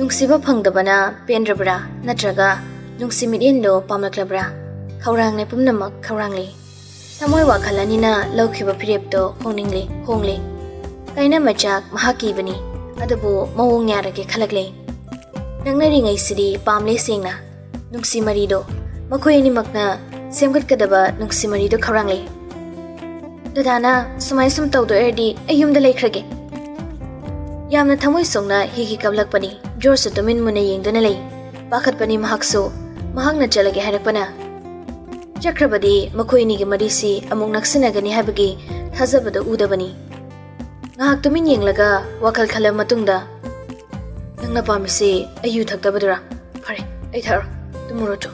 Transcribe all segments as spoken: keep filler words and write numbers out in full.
ꯅꯨꯡꯁꯤꯕ ꯐꯪꯗꯕꯅ ꯄꯦꯟꯗ꯭ꯔꯕ꯭ꯔꯥ? ꯅꯠꯇ꯭ꯔꯒ ꯅꯨꯡꯁꯤ ꯃꯤꯠꯌꯦꯡꯗꯣ ꯄꯥꯝꯂꯛꯂꯕ꯭ꯔꯥ? ꯈꯧꯔꯥꯡꯂꯦ, ꯄꯨꯝꯅꯃꯛ ꯈꯧꯔꯥꯡꯂꯦ꯫ ꯊꯃꯣꯏ ꯋꯥꯈꯜ ꯑꯅꯤꯅ ꯂꯧꯈꯤꯕ ꯐꯤꯔꯦꯞꯇꯣ ꯍꯣꯡꯅꯤꯡꯂꯦ, ꯍꯣꯡꯂꯦ꯫ ꯀꯥꯏꯅ ꯃꯆꯥꯛ ꯃꯍꯥꯛꯀꯤ ꯏꯕꯅꯤ, ꯑꯗꯨꯕꯨ ꯃꯑꯣꯡ ꯌꯥꯔꯒꯦ ꯈꯜꯂꯛꯂꯦ꯫ ꯅꯪꯅꯔꯤꯉꯩꯁꯤꯗꯤ ꯄꯥꯝꯂꯦ ꯁꯦꯡꯅ꯫ ꯅꯨꯡꯁꯤ ꯃꯔꯤꯗꯣ ꯃꯈꯣꯏ ꯑꯅꯤꯃꯛꯅ ꯁꯦꯝꯒꯠꯀꯗꯕ ꯅꯨꯡꯁꯤ ꯃꯔꯤꯗꯣ ꯈꯧꯔꯥꯡꯂꯦ꯫ ꯗꯗꯥꯅ ꯁꯨꯃꯥꯏ ꯁꯨꯝ ꯇꯧꯗꯣꯏꯔꯗꯤ ꯑꯩ ꯌꯨꯝꯗ ꯂꯩꯈ꯭ꯔꯒꯦ꯫ ꯌꯥꯝꯅ ꯊꯃꯣꯏ ꯁꯣꯛꯅ ꯍꯤꯒꯤ ꯀꯞꯂꯛꯄꯅꯤ꯫ ꯖꯣꯔꯖꯁꯨ ꯇꯨꯃꯤꯟ ꯃꯨꯟꯅ ꯌꯦꯡꯗꯨꯅ ꯂꯩ꯫ ꯄꯥꯈꯠꯄꯅꯤ ꯃꯍꯥꯛꯁꯨ꯫ ꯃꯍꯥꯛꯅ ꯆꯠꯂꯒꯦ ꯍꯥꯏꯔꯛꯄꯅ꯫ ꯆꯠꯈ꯭ꯔꯕꯗꯤ ꯃꯈꯣꯏ ꯑꯅꯤꯒꯤ ꯃꯔꯤꯁꯤ ꯑꯃꯨꯛ ꯅꯛꯁꯤꯟꯅꯒꯅꯤ ꯍꯥꯏꯕꯒꯤ ꯊꯥꯖꯕꯗꯣ ꯎꯗꯕꯅꯤ꯫ ꯉꯥꯏꯍꯥꯛ ꯇꯨꯃꯤꯟ ꯌꯦꯡꯂꯒ ꯋꯥꯈꯜ ꯈꯜꯂꯕ ꯃꯇꯨꯡꯗ, "ꯅꯪꯅ ꯄꯥꯝꯃꯤꯁꯤ ꯑꯩ ꯌꯨ ꯊꯛꯇꯕꯗꯨꯔꯥ? ꯐꯔꯦ, ꯑꯩ ꯊꯛꯑꯔꯣꯏ꯫ ꯇꯨꯝꯃꯨꯔꯣ ꯆꯣ꯫"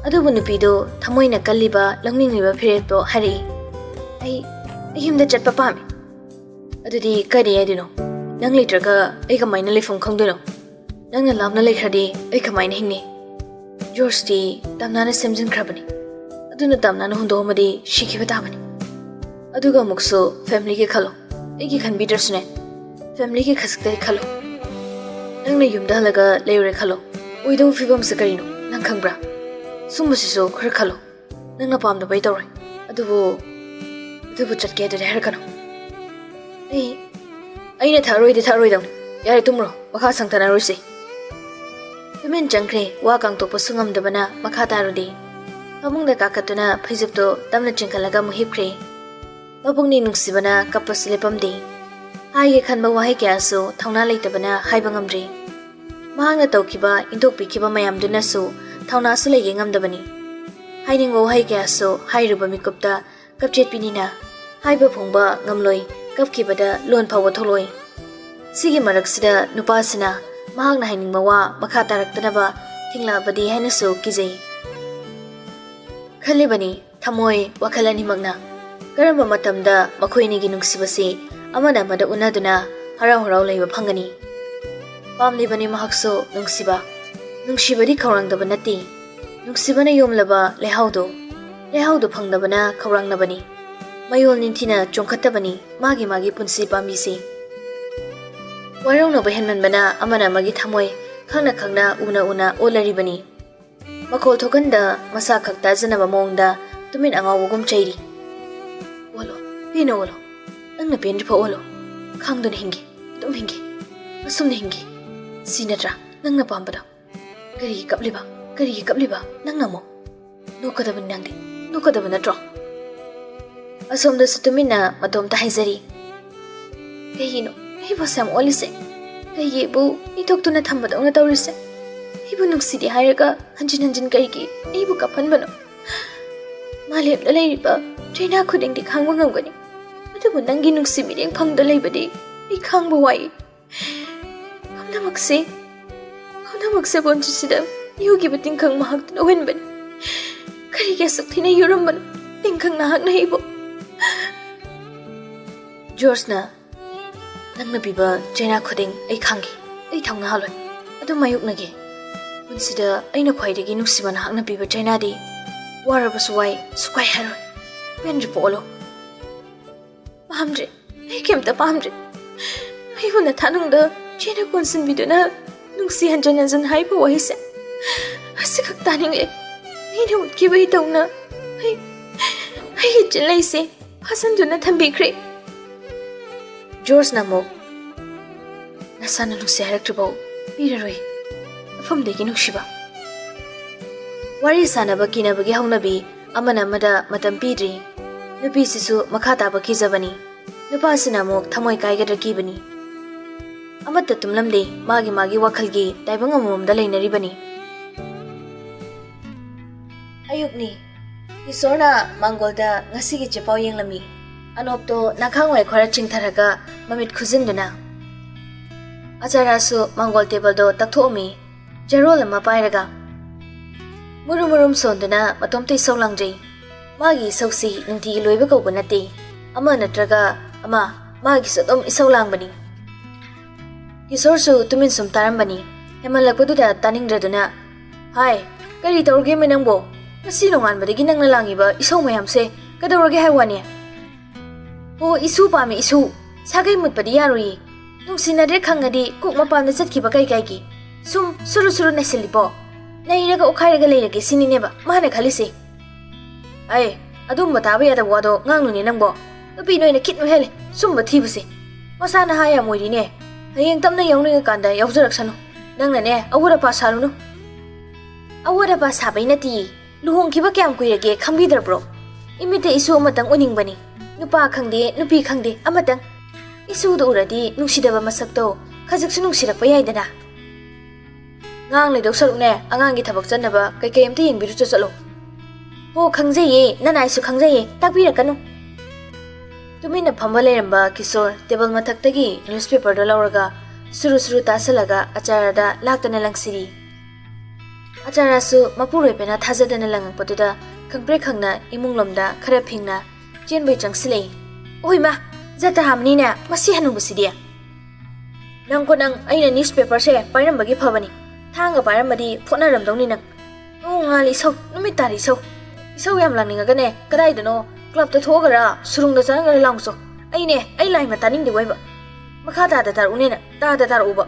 ꯑꯗꯨꯕꯨ ꯅꯨꯄꯤꯗꯣ ꯊꯃꯣꯏꯅ ꯀꯜꯂꯤꯕ, ꯂꯧꯅꯤꯡꯂꯤꯕ ꯐꯤꯔꯦꯞꯇꯣ ꯍꯥꯏꯔꯛꯏ꯫ "ꯑꯩ, ꯑꯩ ꯌꯨꯝꯗ ꯆꯠꯄ ꯄꯥꯝꯃꯤ꯫" "ꯑꯗꯨꯗꯤ ꯀꯥꯏꯗ ꯌꯥꯗꯣꯏꯅꯣ? ꯅꯪ ꯂꯩꯇ꯭ꯔꯒ ꯑꯩ ꯀꯃꯥꯏꯅ ꯂꯩꯐꯝ ꯈꯪꯗꯣꯏꯅꯣ? ꯅꯪꯅ ꯂꯥꯞꯅ ꯂꯩꯈ꯭ꯔꯗꯤ ꯑꯩ ꯀꯃꯥꯏꯅ ꯍꯤꯡꯅꯤ?" ꯖꯣꯔꯖꯇꯤ ꯇꯝꯅꯥꯅ ꯁꯦꯝꯖꯤꯟꯈ꯭ꯔꯕꯅꯤ꯫ ꯑꯗꯨꯅ ꯇꯝꯅꯥꯅ ꯍꯨꯟꯗꯣꯛꯑꯝꯃꯗꯤ ꯁꯤꯈꯤꯕ ꯇꯥꯕꯅꯤ꯫ ꯑꯗꯨꯒ ꯑꯃꯨꯛꯁꯨ ꯐꯦꯃꯤꯂꯤꯒꯤ ꯈꯜꯂꯣ꯫ ꯑꯩꯒꯤ ꯈꯟꯕꯤꯗ꯭ꯔꯁꯨꯅꯦ, ꯐꯦꯃꯤꯂꯤꯒꯤ ꯈꯖꯤꯛꯇꯗꯤ ꯈꯜꯂꯣ꯫ ꯅꯪꯅ ꯌꯨꯝꯗ ꯍꯜꯂꯒ ꯂꯩꯔꯨꯔꯦ ꯈꯜꯂꯣ꯫ ꯑꯣꯏꯗꯧꯕ ꯐꯤꯕꯝꯁꯦ ꯀꯔꯤꯅꯣ ꯅꯪ ꯈꯪꯕ꯭ꯔꯥ? ꯁꯨꯝꯕꯁꯤꯁꯨ ꯈꯔ ꯈꯜꯂꯣ꯫ ꯅꯪꯅ ꯄꯥꯝꯗꯕꯩ ꯇꯧꯔꯣꯏ꯫ ꯑꯗꯨꯕꯨ, ꯑꯗꯨꯕꯨ ꯆꯠꯀꯦ ꯑꯗꯨꯗꯤ ꯍꯥꯏꯔꯛꯀꯅꯨ꯫ ꯑꯩ, ꯑꯩꯅ ꯊꯛꯑꯔꯣꯏꯗꯤ ꯊꯛꯑꯔꯣꯏꯗꯧꯅꯤ꯫ ꯌꯥꯔꯦ, ꯇꯨꯝꯃꯨꯔꯣ꯫ ꯃꯈꯥ ꯁꯥꯡꯊꯅꯔꯣꯏꯁꯤ꯫ ꯇꯨꯃꯤꯟ ꯆꯪꯈ꯭ꯔꯦ꯫ ꯋꯥ ꯀꯥꯡꯊꯣꯛꯄꯁꯨ ꯉꯝꯗꯕꯅ ꯃꯈꯥ ꯇꯥꯔꯨꯗꯦ꯫ ꯐꯃꯨꯡꯗ ꯀꯥꯈꯠꯇꯨꯅ ꯐꯩꯖꯨꯞꯇꯣ ꯇꯞꯅ ꯆꯤꯡꯈꯠꯂꯒ ꯑꯃꯨꯛ ꯍꯤꯞꯈ꯭ꯔꯦ꯫ ꯃꯄꯨꯛꯅꯤꯡ ꯅꯨꯡꯁꯤꯕꯅ ꯀꯞꯄꯁꯨ ꯂꯦꯞꯄꯝꯗꯦ꯫ ꯍꯥꯏꯒꯦ ꯈꯟꯕ ꯋꯥꯍꯩ ꯀꯌꯥꯁꯨ ꯊꯧꯅꯥ ꯂꯩꯇꯕꯅ ꯍꯥꯏꯕ ꯉꯝꯗ꯭ꯔꯦ꯫ ꯃꯍꯥꯛꯅ ꯇꯧꯈꯤꯕ, ꯏꯟꯊꯣꯛꯄꯤꯈꯤꯕ ꯃꯌꯥꯝꯗꯨꯅꯁꯨ ꯊꯧꯅꯥꯁꯨ ꯂꯩꯒꯦ ꯉꯝꯗꯕꯅꯤ꯫ ꯍꯥꯏꯅꯤꯡꯕ ꯋꯥꯍꯩ ꯀꯌꯥꯁꯨ ꯍꯥꯏꯔꯨꯕ ꯃꯤꯀꯨꯞꯇ ꯀꯞꯆꯦꯠꯄꯤꯅꯤꯅ ꯍꯥꯏꯕ ꯐꯣꯡꯕ ꯉꯝꯂꯣꯏ, ꯀꯞꯈꯤꯕꯗ ꯂꯣꯟ ꯐꯥꯎꯕ ꯊꯣꯛꯂꯣꯏ꯫ ꯁꯤꯒꯤ ꯃꯔꯛꯁꯤꯗ ꯅꯨꯄꯥꯁꯤꯅ ꯃꯍꯥꯛꯅ ꯍꯥꯏꯅꯤꯡꯕ ꯋꯥ ꯃꯈꯥ ꯇꯥꯔꯛꯇꯅꯕ ꯊꯤꯡꯂꯛꯑꯕꯗꯤ ꯍꯥꯏꯅꯁꯨ ꯀꯤꯖꯩ꯫ ꯈꯜꯂꯤꯕꯅꯤ ꯊꯃꯣꯏ ꯋꯥꯈꯜ ꯑꯅꯤꯃꯛꯅ, ꯀꯔꯝꯕ ꯃꯇꯝꯗ ꯃꯈꯣꯏ ꯑꯅꯤꯒꯤ ꯅꯨꯡꯁꯤꯕꯁꯤ ꯑꯃꯅ ꯑꯃꯗ ꯎꯅꯗꯨꯅ ꯍꯔꯥꯎ ꯍꯔꯥꯎ ꯂꯩꯕ ꯐꯪꯒꯅꯤ? ꯄꯥꯝꯂꯤꯕꯅꯤ ꯃꯍꯥꯛꯁꯨ ꯅꯨꯡꯁꯤꯕ꯫ ꯅꯨꯡꯁꯤꯕꯗꯤ ꯈꯧꯔꯥꯡꯗꯕ ꯅꯠꯇꯦ꯫ ꯅꯨꯡꯁꯤꯕꯅ ꯌꯣꯝꯂꯕ ꯂꯩꯍꯥꯎꯗꯣ, ꯂꯩꯍꯥꯎꯗꯣ ꯐꯪꯗꯕꯅ ꯈꯧꯔꯥꯡꯅꯕꯅꯤ꯫ ꯃꯌꯣꯜ ꯅꯤꯡꯊꯤꯅ ꯆꯣꯡꯈꯠꯇꯕꯅꯤ ꯃꯥꯒꯤ ꯃꯥꯒꯤ ꯄꯨꯟꯁꯤ ꯄꯥꯝꯕꯤꯁꯤ꯫ ꯋꯥꯔꯧꯅꯕ ꯍꯦꯟꯃꯟꯕꯅ ꯑꯃꯅ ꯑꯃꯒꯤ ꯊꯃꯣꯏ ꯈꯪꯅ ꯈꯪꯅ, ꯎꯅ ꯎꯅ ꯑꯣꯜꯂꯔꯤꯕꯅꯤ꯫ ꯃꯈꯣꯜ ꯊꯣꯛꯍꯟꯗ, ꯃꯁꯥ ꯈꯛ ꯇꯥꯖꯅꯕ ꯃꯑꯣꯡꯗ ꯇꯨꯃꯤꯟ ꯑꯉꯥꯎꯕꯒꯨꯝ ꯆꯩꯔꯤ꯫ "ꯑꯣꯜꯂꯣ, ꯄꯦꯟꯅ ꯑꯣꯜꯂꯣ꯫ ꯅꯪꯅ ꯄꯦꯟꯗ꯭ꯔꯤꯐꯥꯎ ꯑꯣꯜꯂꯣ꯫ ꯈꯥꯡꯗꯨꯅ ꯍꯤꯡꯒꯦ, ꯑꯗꯨꯝ ꯍꯤꯡꯒꯦ꯫ ꯑꯁꯨꯝꯅ ꯍꯤꯡꯒꯦ꯫ ꯁꯤ ꯅꯠꯇ꯭ꯔꯥ ꯅꯪꯅ ꯄꯥꯝꯕꯗꯣ? ꯀꯔꯤꯒꯤ ꯀꯞꯂꯤꯕ? ꯀꯔꯤꯒꯤ ꯀꯞꯂꯤꯕ? ꯅꯪꯅ ꯑꯃꯨꯛ? ꯅꯣꯛꯀꯗꯕꯅꯤ ꯅꯪꯗꯤ, ꯅꯣꯛꯀꯗꯕ ꯅꯠꯇ꯭ꯔꯣ?" ꯑꯁꯣꯝꯗꯁꯨ ꯇꯨꯃꯤꯟꯅ ꯃꯇꯣꯝꯇ ꯍꯥꯏꯖꯔꯤ꯫ "ꯀꯩꯒꯤꯅꯣ ꯑꯩꯕꯨ ꯑꯁꯨꯛ ꯌꯥꯝ ꯑꯣꯜꯂꯤꯁꯦ? ꯀꯩꯒꯤꯕꯨ ꯏꯊꯣꯛꯇꯨꯅ ꯊꯝꯕꯗꯧꯅ ꯇꯧꯔꯤꯁꯦ? ꯑꯩꯕꯨ ꯅꯨꯡꯁꯤꯗꯦ ꯍꯥꯏꯔꯒ ꯍꯟꯖꯤꯟ ꯍꯟꯖꯤꯟ ꯀꯔꯤꯒꯤ ꯑꯩꯕꯨ ꯀꯞꯍꯟꯕꯅꯣ? ꯃꯥꯂꯦꯝꯗ ꯂꯩꯔꯤꯕ ꯆꯩꯅꯥ ꯈꯨꯗꯤꯡꯗꯤ ꯈꯥꯡꯕ ꯉꯝꯒꯅꯤ, ꯑꯗꯨꯕꯨ ꯅꯪꯒꯤ ꯅꯨꯡꯁꯤ ꯃꯤꯠꯌꯦꯡ ꯐꯪꯗ ꯂꯩꯕꯗꯤ ꯑꯩ ꯈꯥꯡꯕ ꯋꯥꯏ꯫ ꯄꯨꯝꯅꯃꯛꯁꯦ, ꯄꯨꯝꯅꯃꯛꯁꯦ ꯄꯨꯟꯁꯤꯁꯤꯗ ꯌꯨꯈꯤꯕ ꯇꯤꯟꯈꯪ ꯃꯍꯥꯛꯇꯨꯅ ꯑꯣꯏꯍꯟꯕꯅꯤ꯫ ꯀꯔꯤꯒꯤ ꯑꯁꯨꯛ ꯊꯤꯅ ꯌꯨꯔꯝꯕꯅꯣ ꯇꯤꯟꯈꯪ ꯅꯍꯥꯛꯅ ꯑꯩꯕꯨ?" ꯖꯣꯔꯖꯅ, "ꯅꯪꯅ ꯄꯤꯕ ꯆꯩꯅꯥ ꯈꯨꯗꯤꯡ ꯑꯩ ꯈꯥꯡꯒꯦ, ꯑꯩ ꯊꯧꯅꯥ ꯍꯥꯜꯂꯣꯏ, ꯑꯗꯨꯝ ꯃꯥꯌꯣꯛꯅꯒꯦ꯫ ꯄꯨꯟꯁꯤꯗ ꯑꯩꯅ ꯈ꯭ꯋꯥꯏꯗꯒꯤ ꯅꯨꯡꯁꯤꯕ ꯅꯍꯥꯛꯅ ꯄꯤꯕ ꯆꯩꯅꯥꯗꯤ ꯋꯥꯔꯕꯁꯨ ꯋꯥꯏ, ꯁꯨꯛꯍꯥꯏ ꯍꯥꯏꯔꯣꯏ꯫ ꯄꯦꯟꯗ꯭ꯔꯤꯐꯥꯎ ꯑꯣꯜꯂꯣ꯫ ꯄꯥꯝꯗ꯭ꯔꯦ, ꯑꯩ ꯀꯩꯝꯇ ꯄꯥꯝꯗ꯭ꯔꯦ꯫ ꯑꯩꯕꯨ ꯅꯊꯥꯅꯨꯡꯗ ꯆꯦꯅ ꯀꯣꯟꯁꯤꯟꯕꯤꯗꯨꯅ ꯅꯨꯡꯁꯤ ꯍꯟꯖꯤꯟ ꯍꯟꯖꯤꯟ ꯍꯥꯏꯕ ꯋꯥꯍꯩꯁꯦ ꯑꯁꯤꯈꯛ ꯇꯥꯅꯤꯡꯂꯦ꯫ ꯑꯩꯅ ꯎꯠꯈꯤꯕ ꯏꯊꯧꯅ ꯑꯩ, ꯑꯩꯒꯤ ꯆꯤꯟꯂꯩꯁꯦ ꯐꯥꯖꯤꯟꯗꯨꯅ ꯊꯝꯕꯤꯈ꯭ꯔꯦ꯫" ꯖꯣꯔꯖꯅ ꯑꯃꯨꯛ, "ꯅꯁꯥꯅ ꯅꯨꯡꯁꯤ ꯍꯥꯏꯔꯛꯇ꯭ꯔꯤꯐꯥꯎ ꯄꯤꯔꯔꯣꯏ ꯃꯐꯝꯗꯒꯤ ꯅꯨꯡꯁꯤꯕ꯫" ꯋꯥꯔꯤ ꯁꯥꯅꯕ ꯀꯤꯅꯕꯒꯤ ꯍꯧꯅꯕꯤ ꯑꯃꯅ ꯑꯃꯗ ꯃꯇꯝ ꯄꯤꯗ꯭ꯔꯤ꯫ ꯅꯨꯄꯤꯁꯤꯁꯨ ꯃꯈꯥ ꯇꯥꯕ ꯀꯤꯖꯕꯅꯤ꯫ ꯅꯨꯄꯥꯁꯤꯅ ꯑꯃꯨꯛ ꯊꯃꯣꯏ ꯀꯥꯏꯒꯗ꯭ꯔꯥ ꯀꯤꯕꯅꯤ꯫ ꯑꯃꯠꯇ ꯇꯨꯝꯂꯝꯗꯦ, ꯃꯥꯒꯤ ꯃꯥꯒꯤ ꯋꯥꯈꯜꯒꯤ ꯇꯥꯏꯕꯪ ꯑꯃꯃꯝꯗ ꯂꯩꯅꯔꯤꯕꯅꯤ꯫ ꯑꯌꯨꯛꯅꯤ꯫ ꯀꯤꯁꯣꯔꯅ ꯃꯥꯡꯒꯣꯜꯗ ꯉꯁꯤꯒꯤ ꯆꯦꯄꯥꯎ ꯌꯦꯡꯂꯝꯃꯤ꯫ ꯑꯅꯣꯞꯇꯣ ꯅꯈꯥꯡ ꯋꯥꯏ ꯈꯔ ꯆꯤꯡꯊꯔꯒ ꯃꯃꯤꯠ ꯈꯨꯖꯤꯟꯗꯨꯅ꯫ ꯑꯆꯥꯔꯥꯁꯨ ꯃꯥꯡꯒꯣꯜ ꯇꯦꯕꯜꯗꯣ ꯇꯛꯊꯣꯛꯑꯝꯃꯤ꯫ ꯆꯦꯔꯣꯜ ꯑꯃ ꯄꯥꯏꯔꯒ ꯃꯨꯔꯨꯝ ꯃꯨꯔꯨꯝ ꯁꯣꯟꯗꯨꯅ ꯃꯇꯣꯝꯇ ꯏꯁꯧ ꯂꯥꯡꯖꯩ꯫ ꯃꯥꯒꯤ ꯏꯁꯧꯁꯤ ꯅꯨꯡꯇꯤꯒꯤ ꯂꯣꯏꯕ ꯀꯧꯕ ꯅꯠꯇꯦ꯫ ꯑꯃ ꯅꯠꯇ꯭ꯔꯒ ꯑꯃ ꯃꯥꯒꯤꯁꯨ ꯑꯗꯨꯝ ꯏꯁꯧ ꯂꯥꯡꯕꯅꯤ꯫ ꯀꯤꯁꯣꯔꯁꯨ ꯇꯨꯃꯤꯟ ꯁꯨꯝ ꯇꯥꯔꯝꯕꯅꯤ꯫ ꯍꯦꯟꯃꯜꯂꯛꯄꯗꯨꯗ ꯇꯥꯅꯤꯡꯗ꯭ꯔꯗꯨꯅ, "ꯍꯥꯏ, ꯀꯔꯤ ꯇꯧꯔꯒꯦꯃꯦ ꯅꯪꯕꯣ? ꯉꯁꯤ ꯅꯣꯡꯉꯥꯟꯕꯗꯒꯤ ꯅꯪꯅ ꯂꯥꯡꯉꯤꯕ ꯏꯁꯧ ꯃꯌꯥꯝꯁꯦ ꯀꯩꯗꯧꯔꯒꯦ ꯍꯥꯏ ꯋꯥꯅꯤ?" "ꯑꯣ, ꯏꯁꯨ ꯄꯥꯝꯃꯤ, ꯏꯁꯨ꯫ ꯁꯥꯒꯩ ꯃꯨꯠꯄꯗꯤ ꯌꯥꯔꯣꯏꯌꯦ꯫ ꯅꯨꯡꯁꯤꯅꯗ꯭ꯔꯦ ꯈꯪꯉꯗꯤ ꯀꯣꯛ ꯃꯄꯥꯟꯗ ꯆꯠꯈꯤꯕ ꯀꯩ ꯀꯥꯏꯒꯦ? ꯁꯨꯝ ꯁꯨꯔꯨ ꯁꯨꯔꯨ ꯅꯩꯁꯤꯜꯂꯤꯕꯣ? ꯅꯩꯔꯒ ꯑꯣꯠꯈꯥꯏꯔꯒ ꯂꯩꯔꯒꯦ ꯁꯤꯅꯤꯅꯦꯕ ꯃꯥꯅ ꯈꯜꯂꯤꯁꯦ꯫ ꯑꯩ ꯑꯗꯨꯝꯕ ꯇꯥꯕ ꯌꯥꯗꯕ ꯋꯥꯗꯣ ꯉꯥꯡꯅꯨꯅꯦ ꯅꯪꯕꯣ꯫ ꯅꯨꯄꯤ ꯅꯣꯏꯅ ꯈꯤꯠ ꯃꯨꯍꯦꯜꯂꯦ ꯁꯨꯝꯕ ꯊꯤꯕꯁꯦ꯫ ꯃꯁꯥ ꯅꯍꯥ ꯌꯥꯝ ꯑꯣꯏꯔꯤꯅꯦ꯫ ꯍꯌꯦꯡ ꯇꯞꯅ ꯌꯥꯎꯅꯤꯡꯉꯀꯥꯟꯗ ꯌꯥꯎꯖꯔꯛꯁꯅꯨ꯫ ꯅꯪꯅꯅꯦ ꯑꯋꯣꯠ ꯑꯄꯥ ꯁꯥꯔꯨꯅꯨ꯫ ꯑꯋꯣꯠ ꯑꯄꯥ ꯁꯥꯕꯩ ꯅꯠꯇꯤꯌꯦ꯫ ꯂꯨꯍꯣꯡꯈꯤꯕ ꯀꯌꯥꯝ ꯀꯨꯏꯔꯒꯦ ꯈꯪꯕꯤꯗ꯭ꯔꯕ꯭ꯔꯣ? ꯏꯃꯤꯠꯇ ꯏꯁꯨ ꯑꯃꯇꯪ ꯎꯅꯤꯡꯕꯅꯤ꯫ ꯅꯨꯄꯥ ꯈꯪꯗꯦ ꯅꯨꯄꯤ ꯈꯪꯗꯦ ꯑꯃꯇꯪ꯫ ꯏꯁꯨꯗ ꯎꯔꯗꯤ ꯅꯨꯡꯁꯤꯗꯕ ꯃꯁꯛꯇꯣ ꯈꯖꯤꯛꯁꯨ ꯅꯨꯡꯁꯤꯔꯛꯄ ꯌꯥꯏꯗꯅ꯫ ꯉꯥꯡ ꯂꯩꯗꯧ ꯁꯔꯨꯛꯅꯦ ꯑꯉꯥꯡꯒꯤ ꯊꯕꯛ ꯆꯠꯅꯕ ꯀꯩꯀꯩ ꯑꯝꯇ ꯌꯦꯡꯕꯤꯔꯨꯆꯣ ꯆꯠꯂꯣ꯫ ꯍꯣ ꯈꯪꯖꯩꯌꯦ ꯅꯅꯥꯏꯁꯨ ꯈꯪꯖꯩꯌꯦ ꯇꯥꯛꯄꯤꯔꯛꯀꯅꯨ꯫ ꯇꯨꯃꯤꯟꯅ ꯐꯝꯕ ꯂꯩꯔꯝꯕ ꯀꯤꯁꯣꯔ ꯇꯦꯕꯜ ꯃꯊꯛꯇꯒꯤ ꯅ꯭ꯌꯨꯁꯄꯦꯄꯔꯗꯣ ꯂꯧꯔꯒ ꯁꯨꯔꯨ ꯁꯨꯔꯨ ꯇꯥꯁꯜꯂꯒ ꯑꯆꯥꯔꯗ ꯂꯥꯛꯇꯅ ꯂꯪꯁꯤꯔꯤ꯫ ꯑꯆꯥꯔꯁꯨ ꯃꯄꯨꯔꯣꯏꯕꯅ ꯊꯥꯖꯗꯅ ꯂꯪꯉꯛꯄꯗꯨꯗ ꯈꯪꯄ꯭ꯔꯦꯛ ꯈꯪꯅ ꯏꯃꯨꯡꯂꯣꯝꯗ ꯈꯔ ꯐꯤꯡꯅ ꯆꯦꯟꯕꯩ ꯆꯪꯁꯤꯜꯂꯛꯏ꯫ ꯑꯣꯏꯃꯥ! ꯖꯇ ꯍꯥꯝꯅꯤꯅꯦ ꯃꯁꯤ ꯍꯅꯨꯕꯁꯤꯗꯤ꯫ ꯅꯪꯀꯣ ꯅꯪ ꯑꯩꯅ ꯅ꯭ꯌꯨꯁꯄꯦꯄꯔꯁꯦ ꯄꯥꯏꯔꯝꯕꯒꯤ ꯐꯕꯅꯤ꯫ ꯊꯥꯡꯒ ꯄꯥꯏꯔꯝꯃꯗꯤ ꯐꯣꯠꯅꯔꯝꯗꯧꯅꯤ ꯅꯪ꯫ ꯅꯣꯡ ꯉꯥꯜꯂꯤ ꯏꯁꯧ ꯅꯨꯃꯤꯠ ꯇꯥꯔꯤ ꯏꯁꯧ꯫ ꯏꯁꯧ ꯌꯥꯝ ꯂꯥꯡꯅꯤꯡꯉꯒꯅꯦ ꯀꯗꯥꯏꯗꯅꯣ ꯀ꯭ꯂꯕꯇ ꯊꯣꯛꯑꯒꯔ ꯁꯨꯔꯨꯡꯗ ꯆꯪꯉꯒꯔ ꯂꯥꯡꯉꯨꯆꯣ꯫ ꯑꯩꯅꯦ ꯑꯩ ꯂꯥꯏꯃ ꯇꯥꯅꯤꯡꯗꯦ ꯋꯥꯏꯕ꯫ ꯃꯈꯥ ꯇꯥꯗ ꯇꯥꯔꯛꯎꯅꯦ ꯅꯪ ꯇꯥꯗ ꯇꯥꯔꯛꯎꯕ꯫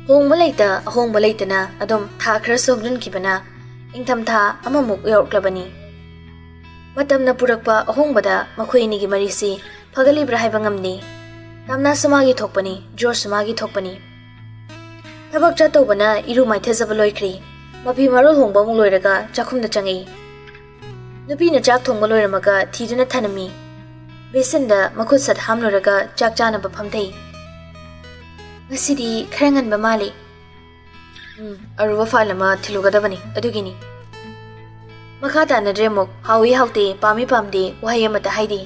ꯍꯣꯡꯕ ꯂꯩꯇ ꯑꯍꯣꯡꯕ ꯂꯩꯇꯅ ꯑꯗꯨꯝ ꯊꯥ ꯈꯔꯁꯨ ꯍꯧꯖꯤꯟꯈꯤꯕꯅ ꯏꯪꯊꯝꯊꯥ ꯑꯃꯃꯨꯛ ꯌꯧꯔꯛꯂꯕꯅꯤ꯫ ꯃꯇꯝꯅ ꯄꯨꯔꯛꯄ ꯑꯍꯣꯡꯕꯗ ꯃꯈꯣꯏ ꯑꯅꯤꯒꯤ ꯃꯔꯤꯁꯤ ꯐꯒꯠꯂꯤꯕ꯭ꯔꯥ ꯍꯥꯏꯕ ꯉꯝꯗꯦ꯫ ꯇꯥꯝꯅꯥꯁꯨ ꯃꯥꯒꯤ ꯊꯣꯛꯄꯅꯤ ꯖꯣꯔꯁꯨ ꯃꯥꯒꯤ ꯊꯣꯛꯄꯅꯤ꯫ ꯊꯕꯛ ꯆꯠꯇꯧꯕꯅ ꯏꯔꯨ ꯃꯥꯏꯊꯖꯕ ꯂꯣꯏꯈ꯭ꯔꯦ꯫ ꯃꯐꯤ ꯃꯔꯣꯜ ꯍꯣꯡꯕ ꯑꯃꯨꯛ ꯂꯣꯏꯔꯒ ꯆꯥꯛꯈꯨꯝꯗ ꯆꯪꯉꯛꯏ꯫ ꯅꯨꯄꯤꯅ ꯆꯥꯛ ꯊꯣꯡꯕ ꯂꯣꯏꯔꯝꯃꯒ ꯊꯤꯗꯨꯅ ꯊꯅꯝꯃꯤ꯫ ꯕꯦꯁꯤꯟꯗ ꯃꯈꯨꯠ ꯁꯠ ꯍꯥꯝꯂꯨꯔꯒ ꯆꯥꯛ ꯆꯥꯅꯕ ꯐꯝꯊꯩ꯫ ꯉꯁꯤꯗꯤ ꯈꯔ ꯉꯟꯕ ꯃꯥꯜꯂꯤ꯫ ꯎꯝ ꯑꯔꯨꯕ ꯐꯥꯏꯜ ꯑꯃ ꯊꯤꯜꯂꯨꯒꯗꯕꯅꯤ ꯑꯗꯨꯒꯤꯅꯤ꯫ ꯃꯈꯥ ꯇꯥꯅꯗ꯭ꯔꯦ ꯑꯃꯨꯛ ꯍꯥꯎꯏ ꯍꯥꯎꯇꯦ ꯄꯥꯝꯃꯤ ꯄꯥꯝꯗꯦ ꯋꯥꯍꯩ ꯑꯃꯠꯇ ꯍꯥꯏꯗꯦ꯫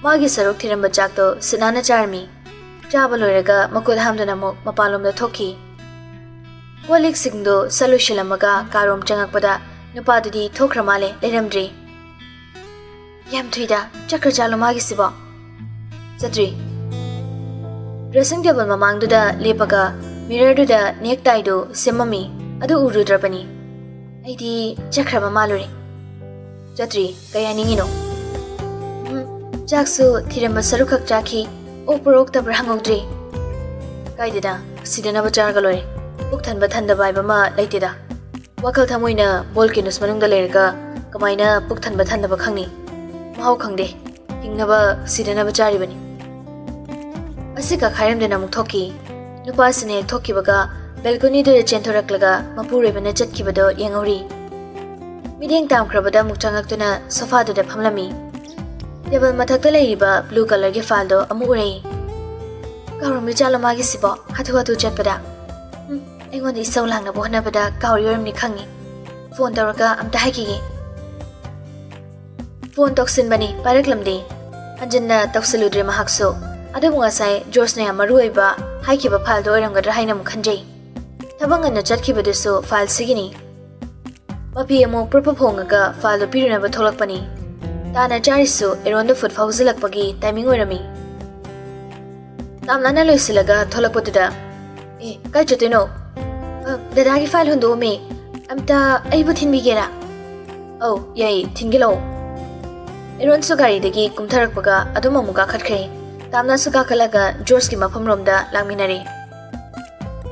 ꯃꯥꯒꯤ ꯁꯔꯨꯛ ꯊꯤꯔꯝꯕ ꯆꯥꯛꯇꯣ ꯁꯤꯠ ꯅꯥꯟꯅ ꯆꯥꯔꯝꯃꯤ꯫ ꯆꯥꯕ ꯂꯣꯏꯔꯒ ꯃꯈꯨꯠ ꯍꯥꯝꯗꯨꯅ ꯑꯃꯨꯛ ꯃꯄꯥꯟꯂꯣꯝꯗ ꯊꯣꯛꯈꯤ꯫ ꯀꯣꯜ ꯂꯤꯛꯁꯤꯡꯗꯣ ꯁꯠ ꯂꯣꯏꯁꯤꯜꯂꯝꯃꯒ ꯀꯥꯔꯣꯝ ꯆꯪꯉꯛꯄꯗ ꯅꯨꯄꯥꯗꯨꯗꯤ ꯊꯣꯛꯈ꯭ꯔ ꯃꯥꯜꯂꯦ ꯂꯩꯔꯝꯗ꯭ꯔꯤ꯫ ꯌꯥꯝ ꯊꯨꯏꯗ ꯆꯠꯈ꯭ꯔ ꯖꯥꯠꯂꯣ ꯃꯥꯒꯤꯁꯤꯕꯣ? ꯆꯠꯇ꯭ꯔꯤ꯫ ꯗ꯭ꯔꯦꯁꯤꯡ ꯇꯦꯕꯜ ꯃꯃꯥꯡꯗꯨꯗ ꯂꯦꯞꯄꯒ ꯃꯤꯔꯔꯗꯨꯗ ꯅꯦꯛ ꯇꯥꯏꯗꯨ ꯁꯦꯝꯃꯝꯃꯤ꯫ ꯑꯗꯨ ꯎꯔꯨꯗ꯭ꯔꯕꯅꯤ꯫ ꯑꯩꯗꯤ ꯆꯠꯈ꯭ꯔꯕ ꯃꯥꯜꯂꯨꯔꯦ꯫ ꯆꯠꯇ꯭ꯔꯤ꯫ ꯀꯩ ꯍꯥꯏꯅꯤꯡꯉꯤꯅꯣ? ꯎꯝ, ꯆꯥꯛꯁꯨ ꯊꯤꯔꯝꯕ ꯁꯔꯨꯛꯈꯛ ꯆꯥꯈꯤ꯫ ꯑꯣꯛꯄ꯭ꯔꯥ ꯑꯣꯛꯇꯕ꯭ꯔꯥ ꯍꯪꯍꯧꯗ꯭ꯔꯦ꯫ ꯀꯥꯏꯗꯦꯗ, ꯁꯤꯗꯅꯕ ꯆꯥꯔꯒ ꯂꯣꯏꯔꯦ꯫ ꯄꯨꯛ ꯊꯟꯕ ꯊꯟꯗꯕ ꯍꯥꯏꯕ ꯑꯃ ꯂꯩꯇꯦꯗ꯫ ꯋꯥꯈꯜ ꯊꯃꯣꯏꯅ volcanoes ꯃꯅꯨꯡꯗ ꯂꯩꯔꯒ ꯀꯃꯥꯏꯅ ꯄꯨꯛ ꯊꯟꯕ ꯊꯟꯗꯕ ꯈꯪꯅꯤ? ꯃꯍꯥꯎ ꯈꯪꯗꯦ꯫ ꯍꯤꯡꯅꯕ ꯁꯤꯗꯅꯕ ꯆꯥꯔꯤꯕꯅꯤ꯫ ꯑꯁꯤ ꯀꯥꯈꯥꯏꯔꯝꯗꯅ ꯑꯃꯨꯛ ꯊꯣꯛꯈꯤ꯫ ꯅꯨꯄꯥꯁꯤꯅ ꯍꯦꯛ ꯊꯣꯛꯈꯤꯕꯒ balcony ꯗꯨꯗ ꯆꯦꯟꯊꯣꯔꯛꯂꯒ ꯃꯄꯨꯔꯣꯏꯕꯅ ꯆꯠꯈꯤꯕꯗꯣ ꯌꯦꯡꯍꯧꯔꯤ꯫ ꯃꯤꯠꯌꯦꯡ ꯇꯥꯝꯈ꯭ꯔꯕꯗ ꯑꯃꯨꯛ ꯆꯪꯉꯛꯇꯨꯅ sofa ꯗꯨꯗ ꯐꯝꯂꯝꯃꯤ꯫ Table ꯃꯊꯛꯇ ꯂꯩꯔꯤꯕ blue colour ꯒꯤ file ꯗꯣ ꯑꯃꯨꯛ ꯎꯔꯛꯏ꯫ ꯀꯥꯎꯔꯝꯃꯤ ꯖꯥꯠꯂꯣ ꯃꯥꯒꯤꯁꯤꯕꯣ? ꯍꯥꯊꯨ ꯍꯥꯊꯨ ꯆꯠꯄꯗ꯫ ꯎꯝ, ꯑꯩꯉꯣꯟꯗ ꯏꯁꯧ ꯂꯥꯡꯅꯕ ꯍꯣꯠꯅꯕꯗ ꯀꯥꯎꯔꯤ ꯑꯣꯏꯔꯝꯅꯤ ꯈꯪꯉꯤ꯫ Phone ꯇꯧꯔꯒ ꯑꯝꯇ ꯍꯥꯏꯈꯤꯒꯦ꯫ Phone ꯇꯧꯁꯤꯟꯕꯅꯤ, ꯄꯥꯏꯔꯛꯂꯝꯗꯦ꯫ ꯍꯟꯖꯤꯟꯅ ꯇꯧꯁꯤꯜꯂꯨꯗ꯭ꯔꯦ ꯃꯍꯥꯛꯁꯨ꯫ ꯑꯗꯨꯕꯨ ꯉꯁꯥꯏ ꯖꯣꯔꯖꯅ ꯌꯥꯝ ꯃꯔꯨ ꯑꯣꯏꯕ ꯍꯥꯏꯈꯤꯕ file ꯗꯣ ꯑꯣꯏꯔꯝꯒꯗ꯭ꯔꯥ ꯍꯥꯏꯅ ꯑꯃꯨꯛ ꯈꯟꯖꯩ꯫ ꯊꯕꯛ ꯉꯟꯅ ꯆꯠꯈꯤꯕꯗꯨꯁꯨ file ꯁꯤꯒꯤꯅꯤ꯫ ꯃꯄꯤ ꯑꯃꯨꯛ ꯄ꯭ꯔꯞ ꯄ꯭ꯔꯞ ꯍꯣꯡꯉꯒ file ꯗꯣ ꯄꯤꯔꯨꯅꯕ ꯊꯣꯛꯂꯛꯄꯅꯤ꯫ ꯇꯥꯟꯅ ꯆꯥꯔꯤꯁꯨ ꯑꯦꯔꯣꯟꯗꯣ food ꯐꯥꯎꯖꯤꯜꯂꯛꯄꯒꯤ timing ꯑꯣꯏꯔꯝꯃꯤ꯫ ꯇꯥꯝꯅꯥꯅ ꯂꯣꯏꯁꯤꯜꯂꯒ ꯊꯣꯛꯂꯛꯄꯗꯨꯗ, "ꯑꯦ, ꯀꯥꯏ ꯆꯠꯇꯣꯏꯅꯣ?" "ꯑ, ꯗꯗꯥꯒꯤ file ꯍꯨꯟꯗꯣꯛꯑꯝꯃꯤ꯫ ꯑꯝꯇ ꯑꯩꯕꯨ ꯊꯤꯟꯕꯤꯒꯦꯔꯥ?" "ꯑꯧ, ꯌꯥꯏꯌꯦ, ꯊꯤꯟꯒꯦ ꯂꯥꯛꯑꯣ꯫" ꯑꯦꯔꯣꯟꯁꯨ ꯒꯥꯔꯤꯗꯒꯤ ꯀꯨꯝꯊꯔꯛꯄꯒ ꯑꯗꯨꯝ ꯑꯃꯨꯛ ꯀꯥꯈꯠꯈ꯭ꯔꯦ꯫ ꯇꯥꯝꯅꯥꯁꯨ ꯀꯥꯈꯠꯂꯒ ꯖꯣꯔꯖꯀꯤ ꯃꯐꯝꯔꯣꯝꯗ ꯂꯥꯛꯃꯤꯟꯅꯔꯦ꯫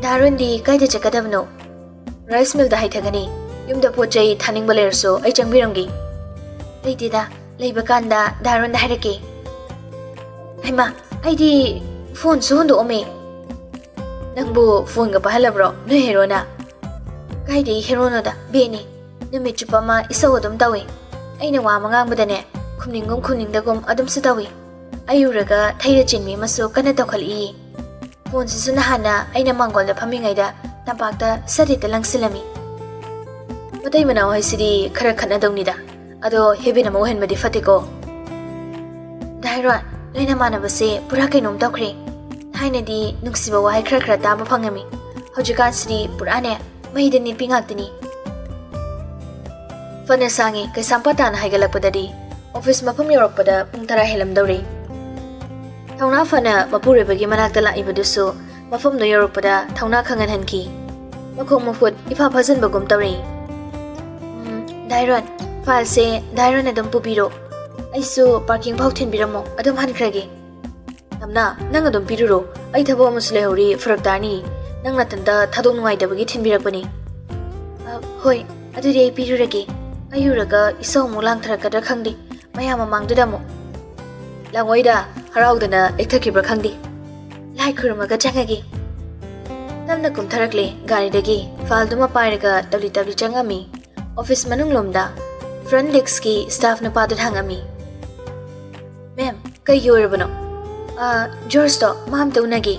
"ꯗꯥ ꯑꯦꯔꯣꯟꯗꯤ ꯀꯥꯏꯗ ꯆꯠꯀꯗꯕꯅꯣ?" "Rice mill ꯗ ꯍꯩꯊꯒꯅꯤ꯫ ꯌꯨꯝꯗ ꯄꯣꯠ ꯆꯩ ꯊꯥꯅꯤꯡꯕ ꯂꯩꯔꯁꯨ ꯑꯩ ꯆꯪꯕꯤꯔꯝꯒꯦ꯫" "ꯂꯩꯇꯦꯗ, ꯂꯩꯕ ꯀꯥꯟꯗ ꯗꯥ ꯑꯦꯔꯣꯟꯗ ꯍꯥꯏꯔꯛꯀꯦ꯫" "ꯍꯩꯃꯥ, ꯑꯩꯗꯤ phone ꯁꯨ ꯍꯨꯟꯗꯣꯛꯑꯝꯃꯦ꯫" "ꯅꯪꯕꯨ phone ꯒ ꯄꯥꯏꯍꯜꯂꯕ꯭ꯔꯣ ꯅꯣꯏ ꯍꯦꯔꯣꯅ?" "ꯀꯥꯏꯗꯒꯤ ꯍꯦꯔꯣꯅꯣꯗ, ꯕꯦꯅꯤ꯫ ꯅꯨꯃꯤꯠ ꯆꯨꯞꯄ ꯑꯃ ꯏꯁꯧ ꯑꯗꯨꯝ ꯇꯧꯏ꯫ ꯑꯩꯅ ꯋꯥ ꯑꯃ ꯉꯥꯡꯕꯗꯅꯦ, ꯈꯨꯝꯅꯤꯡꯒꯨꯝ ꯈꯨꯝꯅꯤꯡꯗꯒꯨꯝ ꯑꯗꯨꯝꯁꯨ ꯇꯧꯏ꯫ ꯑꯩ ꯎꯔꯒ ꯊꯩꯗ ꯆꯤꯟꯕꯤ ꯑꯃꯁꯨ ꯀꯟꯅ ꯇꯧꯈꯠꯂꯛꯏ꯫ Phone ꯁꯤꯁꯨ ꯅꯍꯥꯟꯅ ꯑꯩꯅ ꯃꯥꯡꯒꯣꯜꯗ ꯐꯝꯃꯤꯉꯩꯗ ꯇꯝꯄꯥꯛꯇ ꯁꯠ ꯍꯦꯛꯇ ꯂꯪꯁꯤꯜꯂꯝꯃꯤ꯫" ꯃꯇꯩ ꯃꯅꯥꯎ ꯍꯥꯏꯁꯤꯗꯤ ꯈꯔ ꯈꯠꯅꯗꯧꯅꯤꯗ꯫ ꯑꯗꯣ habit ꯑꯃ ꯑꯣꯏꯍꯟꯕꯗꯤ ꯐꯠꯇꯦꯀꯣ꯫ "ꯗꯥ ꯑꯦꯔꯣꯟ, ꯅꯣꯏ ꯅꯃꯥꯟꯅꯕꯁꯦ ꯄꯨꯔꯥ ꯀꯩꯅꯣꯝ ꯇꯧꯈ꯭ꯔꯦ꯫ ꯊꯥꯏꯅꯗꯤ ꯅꯨꯡꯁꯤꯕ ꯋꯥꯍꯩ ꯈꯔ ꯈꯔ ꯇꯥꯕ ꯐꯪꯉꯝꯃꯤ꯫ ꯍꯧꯖꯤꯛꯀꯥꯟꯁꯤꯗꯤ ꯄꯨꯔꯥꯅꯦ, ꯃꯩꯗ ꯅꯤꯠꯄꯤ ꯉꯥꯛꯇꯅꯤ꯫" ꯐꯅ ꯁꯥꯡꯉꯤ, ꯀꯩꯁꯥꯝꯄꯥꯠ ꯇꯥꯅ ꯍꯥꯏꯒꯠꯂꯛꯄꯗꯗꯤ office ꯃꯐꯝ ꯌꯧꯔꯛꯄꯗ ꯄꯨꯡ ꯇꯔꯥ ꯍꯦꯜꯂꯝꯗꯧꯔꯦ꯫ ꯊꯧꯅꯥ ꯐꯅ ꯃꯄꯨꯔꯣꯏꯕꯒꯤ ꯃꯅꯥꯛꯇ ꯂꯥꯛꯏꯕꯗꯨꯁꯨ ꯃꯐꯝꯗꯨ ꯌꯧꯔꯛꯄꯗ ꯊꯧꯅꯥ ꯈꯪꯍꯟꯍꯟꯈꯤ꯫ ꯃꯈꯣꯡ ꯃꯈꯨꯠ ꯏꯐꯥ ꯐꯥꯖꯤꯟꯕꯒꯨꯝ ꯇꯧꯔꯛꯏ꯫ "ꯎꯝ, ꯗꯥ ꯑꯦꯔꯣꯟ, file ꯁꯦ ꯗꯥ ꯑꯦꯔꯣꯟ ꯑꯗꯨꯝ ꯄꯨꯕꯤꯔꯣ꯫ ꯑꯩꯁꯨ parking ꯐꯥꯎ ꯊꯤꯟꯕꯤꯔꯝꯃꯣ, ꯑꯗꯨꯝ ꯍꯟꯈ꯭ꯔꯒꯦ꯫" ꯌꯥꯝꯅ, ꯅꯪ ꯑꯗꯨꯝ ꯄꯤꯔꯨꯔꯣ꯫ ꯑꯩ ꯊꯕꯛ ꯑꯃꯁꯨ ꯂꯩꯍꯧꯔꯤ, ꯐꯔꯛ ꯇꯥꯔꯅꯤ꯫ ꯅꯪ ꯅꯊꯟꯇ ꯊꯥꯗꯣꯛ ꯅꯨꯡꯉꯥꯏꯇꯕꯒꯤ ꯊꯤꯟꯕꯤꯔꯛꯄꯅꯤ꯫ ꯑ, ꯍꯣꯏ, ꯑꯗꯨꯗꯤ ꯑꯩ ꯄꯤꯔꯨꯔꯒꯦ꯫ ꯑꯩ ꯎꯔꯒ ꯏꯁꯧ ꯑꯃꯨꯛ ꯂꯥꯡꯊꯔꯛꯀꯗ꯭ꯔꯥ ꯈꯪꯗꯦ꯫ ꯃꯌꯥꯝ ꯃꯃꯥꯡꯗꯨꯗ ꯑꯃꯨꯛ꯫ ꯂꯥꯡꯉꯣꯏꯗ, ꯍꯔꯥꯎꯗꯅ ꯂꯦꯛꯊꯈꯤꯕ꯭ꯔꯥ ꯈꯪꯗꯦ꯫ ꯂꯥꯏ ꯈꯨꯔꯨꯝꯃꯒ ꯆꯪꯉꯒꯦ꯫ ꯇꯞꯅ ꯀꯨꯝꯊꯔꯛꯂꯦ ꯒꯥꯔꯤꯗꯒꯤ꯫ ꯐꯥꯏꯜꯗꯨꯃ ꯄꯥꯏꯔꯒ ꯇꯞꯂꯤ ꯇꯞꯂꯤ ꯆꯪꯉꯝꯃꯤ꯫ ꯑꯣꯐꯤꯁ ꯃꯅꯨꯡ ꯂꯣꯝꯗ ꯐ꯭ꯔꯟ ꯗꯦꯛꯁꯀꯤ ꯁ꯭ꯇꯥꯐ ꯅꯨꯄꯥꯗꯨꯅ ꯍꯪꯉꯝꯃꯤ, "ꯃꯦꯝ, ꯀꯩꯒꯤ ꯑꯣꯏꯔꯕꯅꯣ?" "ꯑ, ꯖꯣꯔꯖꯇꯣ, ꯃꯥ ꯑꯝꯇ ꯎꯅꯒꯦ꯫"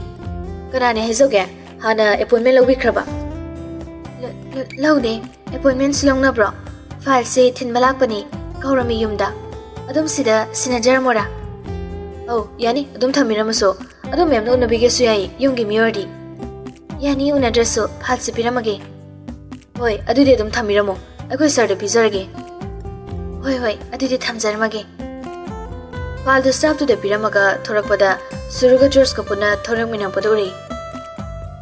"ꯀꯅꯥꯅꯦ ꯍꯥꯏꯖꯧꯒꯦ? ꯍꯥꯟꯅ ꯑꯦꯄꯣꯏꯟꯃꯦꯟ ꯂꯧꯕꯤꯈ꯭ꯔꯕ?" "ꯂ-, ꯂ-, ꯂꯧꯗꯦ꯫ ꯑꯦꯄꯣꯏꯟꯃꯦꯟꯁꯨ ꯂꯧꯅꯕ꯭ꯔꯣ? ꯐꯥꯏꯜꯁꯦ ꯊꯤꯟꯕ ꯂꯥꯛꯄꯅꯤ, ꯀꯧꯔꯝꯃꯤ ꯌꯨꯝꯗ꯫ ꯑꯗꯨꯝ ꯁꯤꯗ ꯁꯤꯟꯅꯖꯔꯝꯃꯣꯔꯥ?" "ꯑꯧ, ꯌꯥꯅꯤ, ꯑꯗꯨꯝ ꯊꯝꯕꯤꯔꯝꯃꯁꯨ꯫ ꯑꯗꯣ ꯃꯦꯝꯅ ꯎꯅꯕꯤꯒꯦꯁꯨ ꯌꯥꯏ, ꯌꯨꯝꯒꯤ ꯃꯤ ꯑꯣꯏꯔꯗꯤ꯫" "ꯌꯥꯅꯤ, ꯎꯅꯗ꯭ꯔꯁꯨ ꯐꯥꯏꯜꯁꯦ ꯄꯤꯔꯝꯃꯒꯦ꯫" "ꯍꯣꯏ, ꯑꯗꯨꯗꯤ ꯑꯗꯨꯝ ꯊꯝꯕꯤꯔꯝꯃꯣ, ꯑꯩꯈꯣꯏ ꯁꯥꯔꯗ ꯄꯤꯖꯔꯒꯦ꯫" "ꯍꯣꯏ, ꯍꯣꯏ, ꯑꯗꯨꯗꯤ ꯊꯝꯖꯔꯝꯃꯒꯦ꯫" ꯐꯥꯏꯜꯗꯨ ꯁ꯭ꯇꯥꯐꯇꯨꯗ ꯄꯤꯔꯝꯃꯒ ꯊꯣꯔꯛꯄꯗ ꯁꯨꯔꯨꯒ ꯖꯣꯔꯖꯀ ꯄꯨꯟꯅ ꯊꯣꯔꯛꯃꯤꯟꯅꯔꯛꯄꯗꯨ ꯎꯔꯛꯏ꯫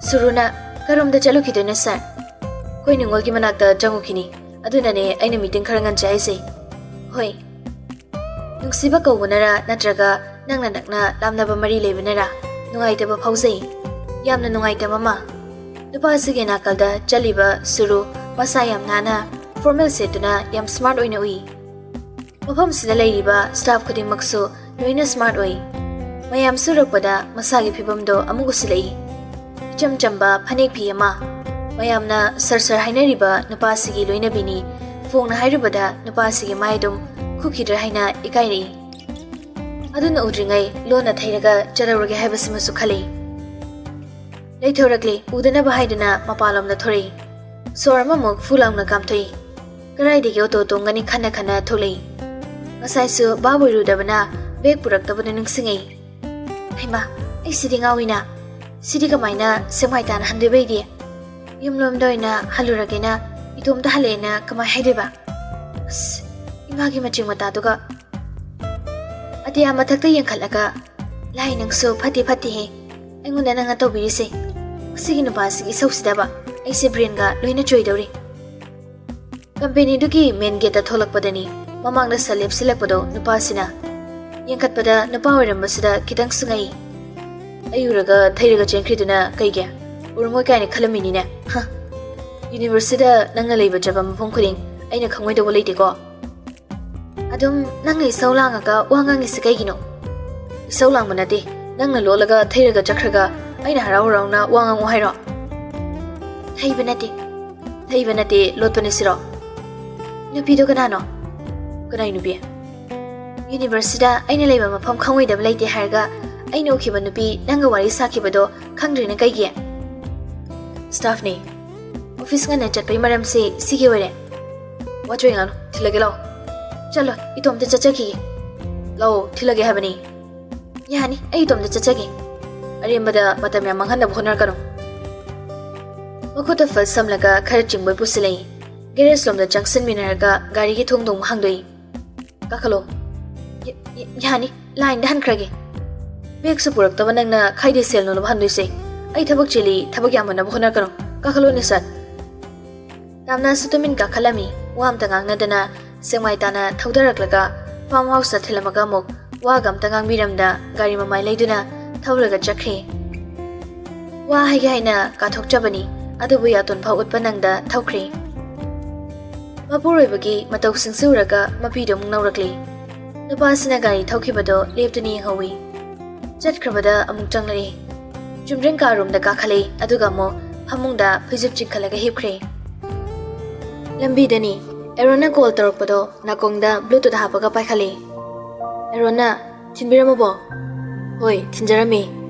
ꯁꯨꯔꯨꯅ, "ꯀꯔꯣꯝꯗ ꯆꯠꯂꯨꯈꯤꯗꯣꯏꯅꯣ, ꯁꯥꯔ?" "ꯑꯩꯈꯣꯏ ꯅꯤꯉꯣꯜꯒꯤ ꯃꯅꯥꯛꯇ ꯆꯪꯉꯨꯈꯤꯅꯤ, ꯑꯗꯨꯅꯅꯦ ꯑꯩꯅ ꯃꯤꯇꯤꯡ ꯈꯔ ꯉꯟꯖꯩ ꯍꯥꯏꯁꯦ꯫" "ꯍꯣꯏ꯫" "ꯅꯨꯡꯁꯤꯕ ꯀꯧꯕꯅꯔꯥ, ꯅꯠꯇ꯭ꯔꯒ ꯅꯪꯅ ꯅꯛꯅ ꯂꯥꯞꯅꯕ ꯃꯔꯤ ꯂꯩꯕꯅꯔꯥ ꯅꯨꯡꯉꯥꯏꯇꯕ ꯐꯥꯎꯖꯩ꯫" "ꯌꯥꯝꯅ ꯅꯨꯡꯉꯥꯏꯇꯕ ꯑꯃ꯫" ꯅꯨꯄꯥꯁꯤꯒꯤ ꯅꯥꯀꯜꯗ ꯆꯠꯂꯤꯕ ꯁꯨꯔꯨ, ꯃꯁꯥ ꯌꯥꯝ ꯅꯥꯟꯅ ꯐꯣꯔꯃꯦꯜ ꯁꯦꯠꯇꯨꯅ ꯌꯥꯝ ꯁ꯭ꯃꯥꯔꯠ ꯑꯣꯏꯅ ꯎꯏ꯫ ꯃꯐꯝꯁꯤꯗ ꯂꯩꯔꯤꯕ ꯁ꯭ꯇꯥꯐ ꯈꯨꯗꯤꯡꯃꯛꯁꯨ ꯂꯣꯏꯅ ꯁ꯭ꯃꯥꯔꯠ ꯑꯣꯏ꯫ ꯃꯌꯥꯝ ꯁꯨꯔꯛꯄꯗ ꯃꯁꯥꯒꯤ ꯐꯤꯕꯝꯗꯣ ꯑꯃꯨꯛ ꯎꯁꯤꯜꯂꯛꯏ꯫ ꯏꯆꯝ ꯆꯝꯕ ꯐꯅꯦꯛ ꯐꯤ ꯑꯃ꯫ ꯃꯌꯥꯝꯅ ꯁꯔ ꯁꯔ ꯍꯥꯏꯅꯔꯤꯕ ꯅꯨꯄꯥꯁꯤꯒꯤ ꯂꯣꯏꯅꯕꯤꯅꯤ꯫ ꯐꯣꯡꯅ ꯍꯥꯏꯔꯨꯕꯗ ꯅꯨꯄꯥꯁꯤꯒꯤ ꯃꯥꯏ ꯑꯗꯨꯝ ꯈꯨꯈꯤꯗ꯭ꯔꯥ ꯍꯥꯏꯅ ꯏꯀꯥꯏꯔꯛꯏ꯫ ꯑꯗꯨꯅ ꯎꯗ꯭ꯔꯤꯉꯩ ꯂꯣꯟꯅ ꯊꯩꯔꯒ ꯆꯠꯍꯧꯔꯒꯦ ꯍꯥꯏꯕꯁꯤꯃꯁꯨ ꯈꯜꯂꯤ꯫ ꯂꯩꯊꯣꯔꯛꯂꯦ, ꯎꯗꯅꯕ ꯍꯥꯏꯗꯨꯅ ꯃꯄꯥꯟꯂꯣꯝꯗ ꯊꯣꯔꯛꯏ꯫ ꯁꯣꯔ ꯑꯃꯃꯨꯛ ꯐꯨ ꯂꯥꯎꯅ ꯀꯥꯝꯊꯣꯛꯏ꯫ ꯀꯗꯥꯏꯗꯒꯤ ꯑꯣꯇꯣ ꯇꯣꯡꯒꯅꯤ ꯈꯟꯅ ꯈꯟꯅ ꯊꯣꯛꯂꯛꯏ꯫ ꯉꯁꯥꯏꯁꯨ ꯚꯥꯞ ꯑꯣꯏꯔꯨꯗꯕꯅ ꯕꯦꯒ ꯄꯨꯔꯛꯇꯕꯗꯨ ꯅꯤꯡꯁꯤꯡꯉꯛꯏ꯫ ꯍꯩꯃꯥ, ꯑꯩ ꯁꯤꯗꯤ ꯉꯥꯎꯏꯅ꯫ ꯁꯤꯗꯤ ꯀꯃꯥꯏꯅ ꯁꯦꯛꯃꯥꯏ ꯇꯥꯟꯅ ꯍꯟꯗꯣꯏꯕ ꯑꯩꯗꯤ? ꯌꯨꯝꯂꯣꯝꯗ ꯑꯣꯏꯅ ꯍꯜꯂꯨꯔꯒꯦꯅ ꯏꯇꯣꯝꯇ ꯍꯜꯂꯛꯑꯦꯅ ꯀꯃꯥꯏ ꯍꯥꯏꯗꯣꯏꯕ? ꯑꯁ, ꯏꯃꯥꯒꯤ ꯃꯆꯤꯡ ꯃꯇꯥꯗꯨꯒ꯫ ꯑꯇꯤꯌꯥ ꯃꯊꯛꯇ ꯌꯦꯡꯈꯠꯂꯒ, "ꯂꯥꯏ, ꯅꯪꯁꯨ ꯐꯠꯇꯦ ꯐꯠꯇꯦꯍꯦ꯫ ꯑꯩꯉꯣꯟꯗ ꯅꯪꯅ ꯇꯧꯕꯤꯔꯤꯁꯦ꯫ ꯃꯁꯤꯒꯤ ꯅꯨꯄꯥꯁꯤꯒꯤ ꯏꯁꯧꯁꯤꯗꯕ ꯑꯩꯁꯦ ꯕ꯭ꯔꯦꯟꯒ ꯂꯣꯏꯅ ꯆꯣꯏꯗꯧꯔꯤ꯫" ꯀꯝꯄꯦꯅꯤꯗꯨꯒꯤ ꯃꯦꯟ ꯒꯦꯠꯇ ꯊꯣꯛꯂꯛꯄꯗꯅꯤ ꯃꯃꯥꯡꯗ ꯁꯠ ꯂꯦꯞꯁꯤꯜꯂꯛꯄꯗꯣ ꯅꯨꯄꯥꯁꯤꯅ꯫ ꯌꯦꯡꯈꯠꯄꯗ ꯅꯨꯄꯥ ꯑꯣꯏꯔꯝꯕꯁꯤꯗ ꯈꯤꯇꯪꯁꯨ ꯉꯛꯏ꯫ ꯑꯩ ꯎꯔꯒ ꯊꯩꯔꯒ ꯆꯦꯟꯈ꯭ꯔꯤꯗꯨꯅ ꯀꯩꯒꯤ? ꯎꯔꯝꯃꯣꯏ ꯀꯥꯏꯅ ꯈꯜꯂꯝꯃꯤꯅꯤꯅꯦ꯫ ꯍ꯫ ꯌꯨꯅꯤꯚꯔꯁꯁꯤꯗ ꯅꯪꯅ ꯂꯩꯕ ꯆꯠꯄ ꯃꯐꯝ ꯈꯨꯗꯤꯡ ꯑꯩꯅ ꯈꯪꯉꯣꯏꯗꯧꯕ ꯂꯩꯇꯦꯀꯣ꯫ ꯑꯗꯨꯝ ꯅꯪꯅ ꯏꯁꯧ ꯂꯥꯡꯉꯒ ꯋꯥ ꯉꯥꯡꯉꯤꯁꯤ ꯀꯩꯒꯤꯅꯣ? ꯏꯁꯧ ꯂꯥꯡꯕ ꯅꯠꯇꯦ, ꯅꯪꯅ ꯂꯣꯠꯂꯒ ꯊꯩꯔꯒ ꯆꯠꯈ꯭ꯔꯒ ꯑꯩꯅ ꯍꯔꯥꯎ ꯍꯔꯥꯎꯅ ꯋꯥ ꯉꯥꯡꯉꯨ ꯍꯥꯏꯔꯣ? ꯊꯩꯕ ꯅꯠꯇꯦ, ꯊꯩꯕ ꯅꯠꯇꯦ, ꯂꯣꯠꯄꯅꯦ ꯁꯤꯔꯣ? ꯅꯨꯄꯤꯗꯣ ꯀꯅꯥꯅꯣ? ꯀꯅꯥꯏ ꯅꯨꯄꯤ? ꯌꯨꯅꯤꯚꯔꯁꯁꯤꯗ ꯑꯩꯅ ꯂꯩꯕ ꯃꯐꯝ ꯈꯪꯉꯣꯏꯗꯕ ꯂꯩꯇꯦ ꯍꯥꯏꯔꯒ ꯑꯩꯅ ꯎꯈꯤꯕ ꯅꯨꯄꯤ ꯅꯪꯒ ꯋꯥꯔꯤ ꯁꯥꯈꯤꯕꯗꯣ ꯈꯪꯗ꯭ꯔꯤꯅ ꯀꯩꯒꯤ? ꯁ꯭ꯇꯥꯐꯅꯦ꯫ ꯑꯣꯐꯤꯁ ꯉꯟꯅ ꯆꯠꯄꯩ ꯃꯔꯝꯁꯦ ꯁꯤꯒꯤ ꯑꯣꯏꯔꯦ꯫ ꯋꯥꯆꯣꯏ ꯉꯥꯅꯨ, ꯊꯤꯜꯂꯒꯦ ꯂꯥꯛꯑꯣ꯫ ꯆꯠꯂꯣ, ꯏꯇꯣꯝꯇ ꯆꯠꯆꯈꯤꯒꯦ꯫ ꯂꯥꯛꯑꯣ, ꯊꯤꯜꯂꯒꯦ ꯍꯥꯏꯕꯅꯤ꯫ ꯌꯥꯅꯤ, ꯑꯩ ꯏꯇꯣꯝꯇ ꯆꯠꯆꯒꯦ꯫ ꯑꯔꯦꯝꯕꯗ ꯃꯇꯝ ꯌꯥꯝ ꯃꯥꯡꯍꯟꯅꯕ ꯍꯣꯠꯅꯔꯛꯀꯅꯨ꯫ ꯃꯈꯨꯠꯇ ꯐꯜ ꯁꯝꯂꯒ ꯈꯔ ꯆꯤꯡꯕꯣꯏ ꯄꯨꯁꯤꯜꯂꯛꯏ꯫ ꯒꯦꯔꯦꯖ ꯂꯣꯝꯗ ꯆꯪꯁꯤꯟꯃꯤꯟꯅꯔꯒ ꯒꯥꯔꯤꯒꯤ ꯊꯣꯡꯗꯣ ꯑꯃꯨꯛ ꯍꯥꯡꯗꯣꯛꯏ꯫ ꯀꯥꯈꯠꯂꯣ꯫ ꯌ-, ꯌ-, ꯌꯥꯅꯤ, ꯂꯥꯏꯟꯗ ꯍꯟꯈ꯭ꯔꯒꯦ꯫ ꯕꯦꯒꯁꯨ ꯄꯨꯔꯛꯇꯕ ꯅꯪꯅ ꯈꯥꯏꯗꯩ ꯁꯦꯜꯅꯣꯅꯕ ꯍꯟꯗꯣꯏꯁꯦ? ꯑꯩ ꯊꯕꯛ ꯆꯤꯜꯂꯤ, ꯊꯕꯛ ꯌꯥꯝꯃꯟꯅꯕ ꯍꯣꯠꯅꯔꯛꯀꯅꯨ꯫ ꯀꯥꯈꯠꯂꯣꯅꯦ ꯁꯠ꯫ ꯇꯥꯝꯅꯥꯁꯨ ꯇꯨꯃꯤꯟ ꯀꯥꯈꯠꯂꯝꯃꯤ꯫ ꯋꯥ ꯑꯝꯇ ꯉꯥꯡꯅꯗꯅ ꯁꯦꯛꯃꯥꯏ ꯇꯥꯅ ꯊꯧꯗꯔꯛꯂꯒ ꯐꯥꯔꯝ ꯍꯥꯎꯁꯇ ꯊꯤꯜꯂꯝꯃꯒ ꯑꯃꯨꯛ ꯋꯥꯒ ꯑꯝꯇ ꯉꯥꯡꯕꯤꯔꯝꯗ ꯒꯥꯔꯤ ꯃꯃꯥꯏ ꯂꯩꯗꯨꯅ ꯊꯧꯔꯒ ꯆꯠꯈ꯭ꯔꯦ꯫ ꯋꯥ ꯍꯥꯏꯒꯦ ꯍꯥꯏꯅ ꯀꯥꯊꯣꯛꯆꯕꯅꯤ, ꯑꯗꯨꯕꯨ ꯌꯥꯇꯣꯟ ꯐꯥꯎ ꯎꯠꯄ ꯅꯪꯗ ꯊꯧꯈ꯭ꯔꯦ꯫ ꯃꯄꯨꯔꯣꯏꯕꯒꯤ ꯃꯇꯧꯁꯤꯡꯁꯤ ꯎꯔꯒ ꯃꯄꯤꯗꯣ ꯑꯃꯨꯛ ꯅꯧꯔꯛꯂꯤ꯫ ꯅꯨꯄꯥꯁꯤꯅ ꯒꯥꯔꯤ ꯊꯧꯈꯤꯕꯗꯣ ꯂꯦꯞꯇꯨꯅ ꯌꯦꯡꯍꯧꯏ꯫ ꯆꯠꯈ꯭ꯔꯕꯗ ꯑꯃꯨꯛ ꯆꯪꯂꯛꯏ꯫ ꯆꯨꯝꯗ꯭ꯔꯤꯡ ꯀꯥ ꯔꯨꯝꯗ ꯀꯥꯈꯠꯂꯛꯏ, ꯑꯗꯨꯒ ꯑꯃꯨꯛ ꯐꯃꯨꯡꯗ ꯐꯩꯖꯨꯞ ꯆꯤꯡꯈꯠꯂꯒ ꯍꯤꯞꯈ꯭ꯔꯦ꯫ ꯂꯝꯕꯤꯗꯅꯤ ꯑꯦꯔꯣꯟꯅ ꯀꯣꯜ ꯇꯧꯔꯛꯄꯗꯣ ꯅꯥꯀꯣꯡꯗ ꯕ꯭ꯂꯨꯇꯨꯠ ꯍꯥꯞꯄꯒ ꯄꯥꯏꯈꯠꯂꯤ꯫ ꯑꯦꯔꯣꯟꯅ, "ꯊꯤꯟꯕꯤꯔꯝꯃꯕꯣ?" "ꯍꯣꯏ, ꯊꯤꯟꯖꯔꯝꯃꯤ꯫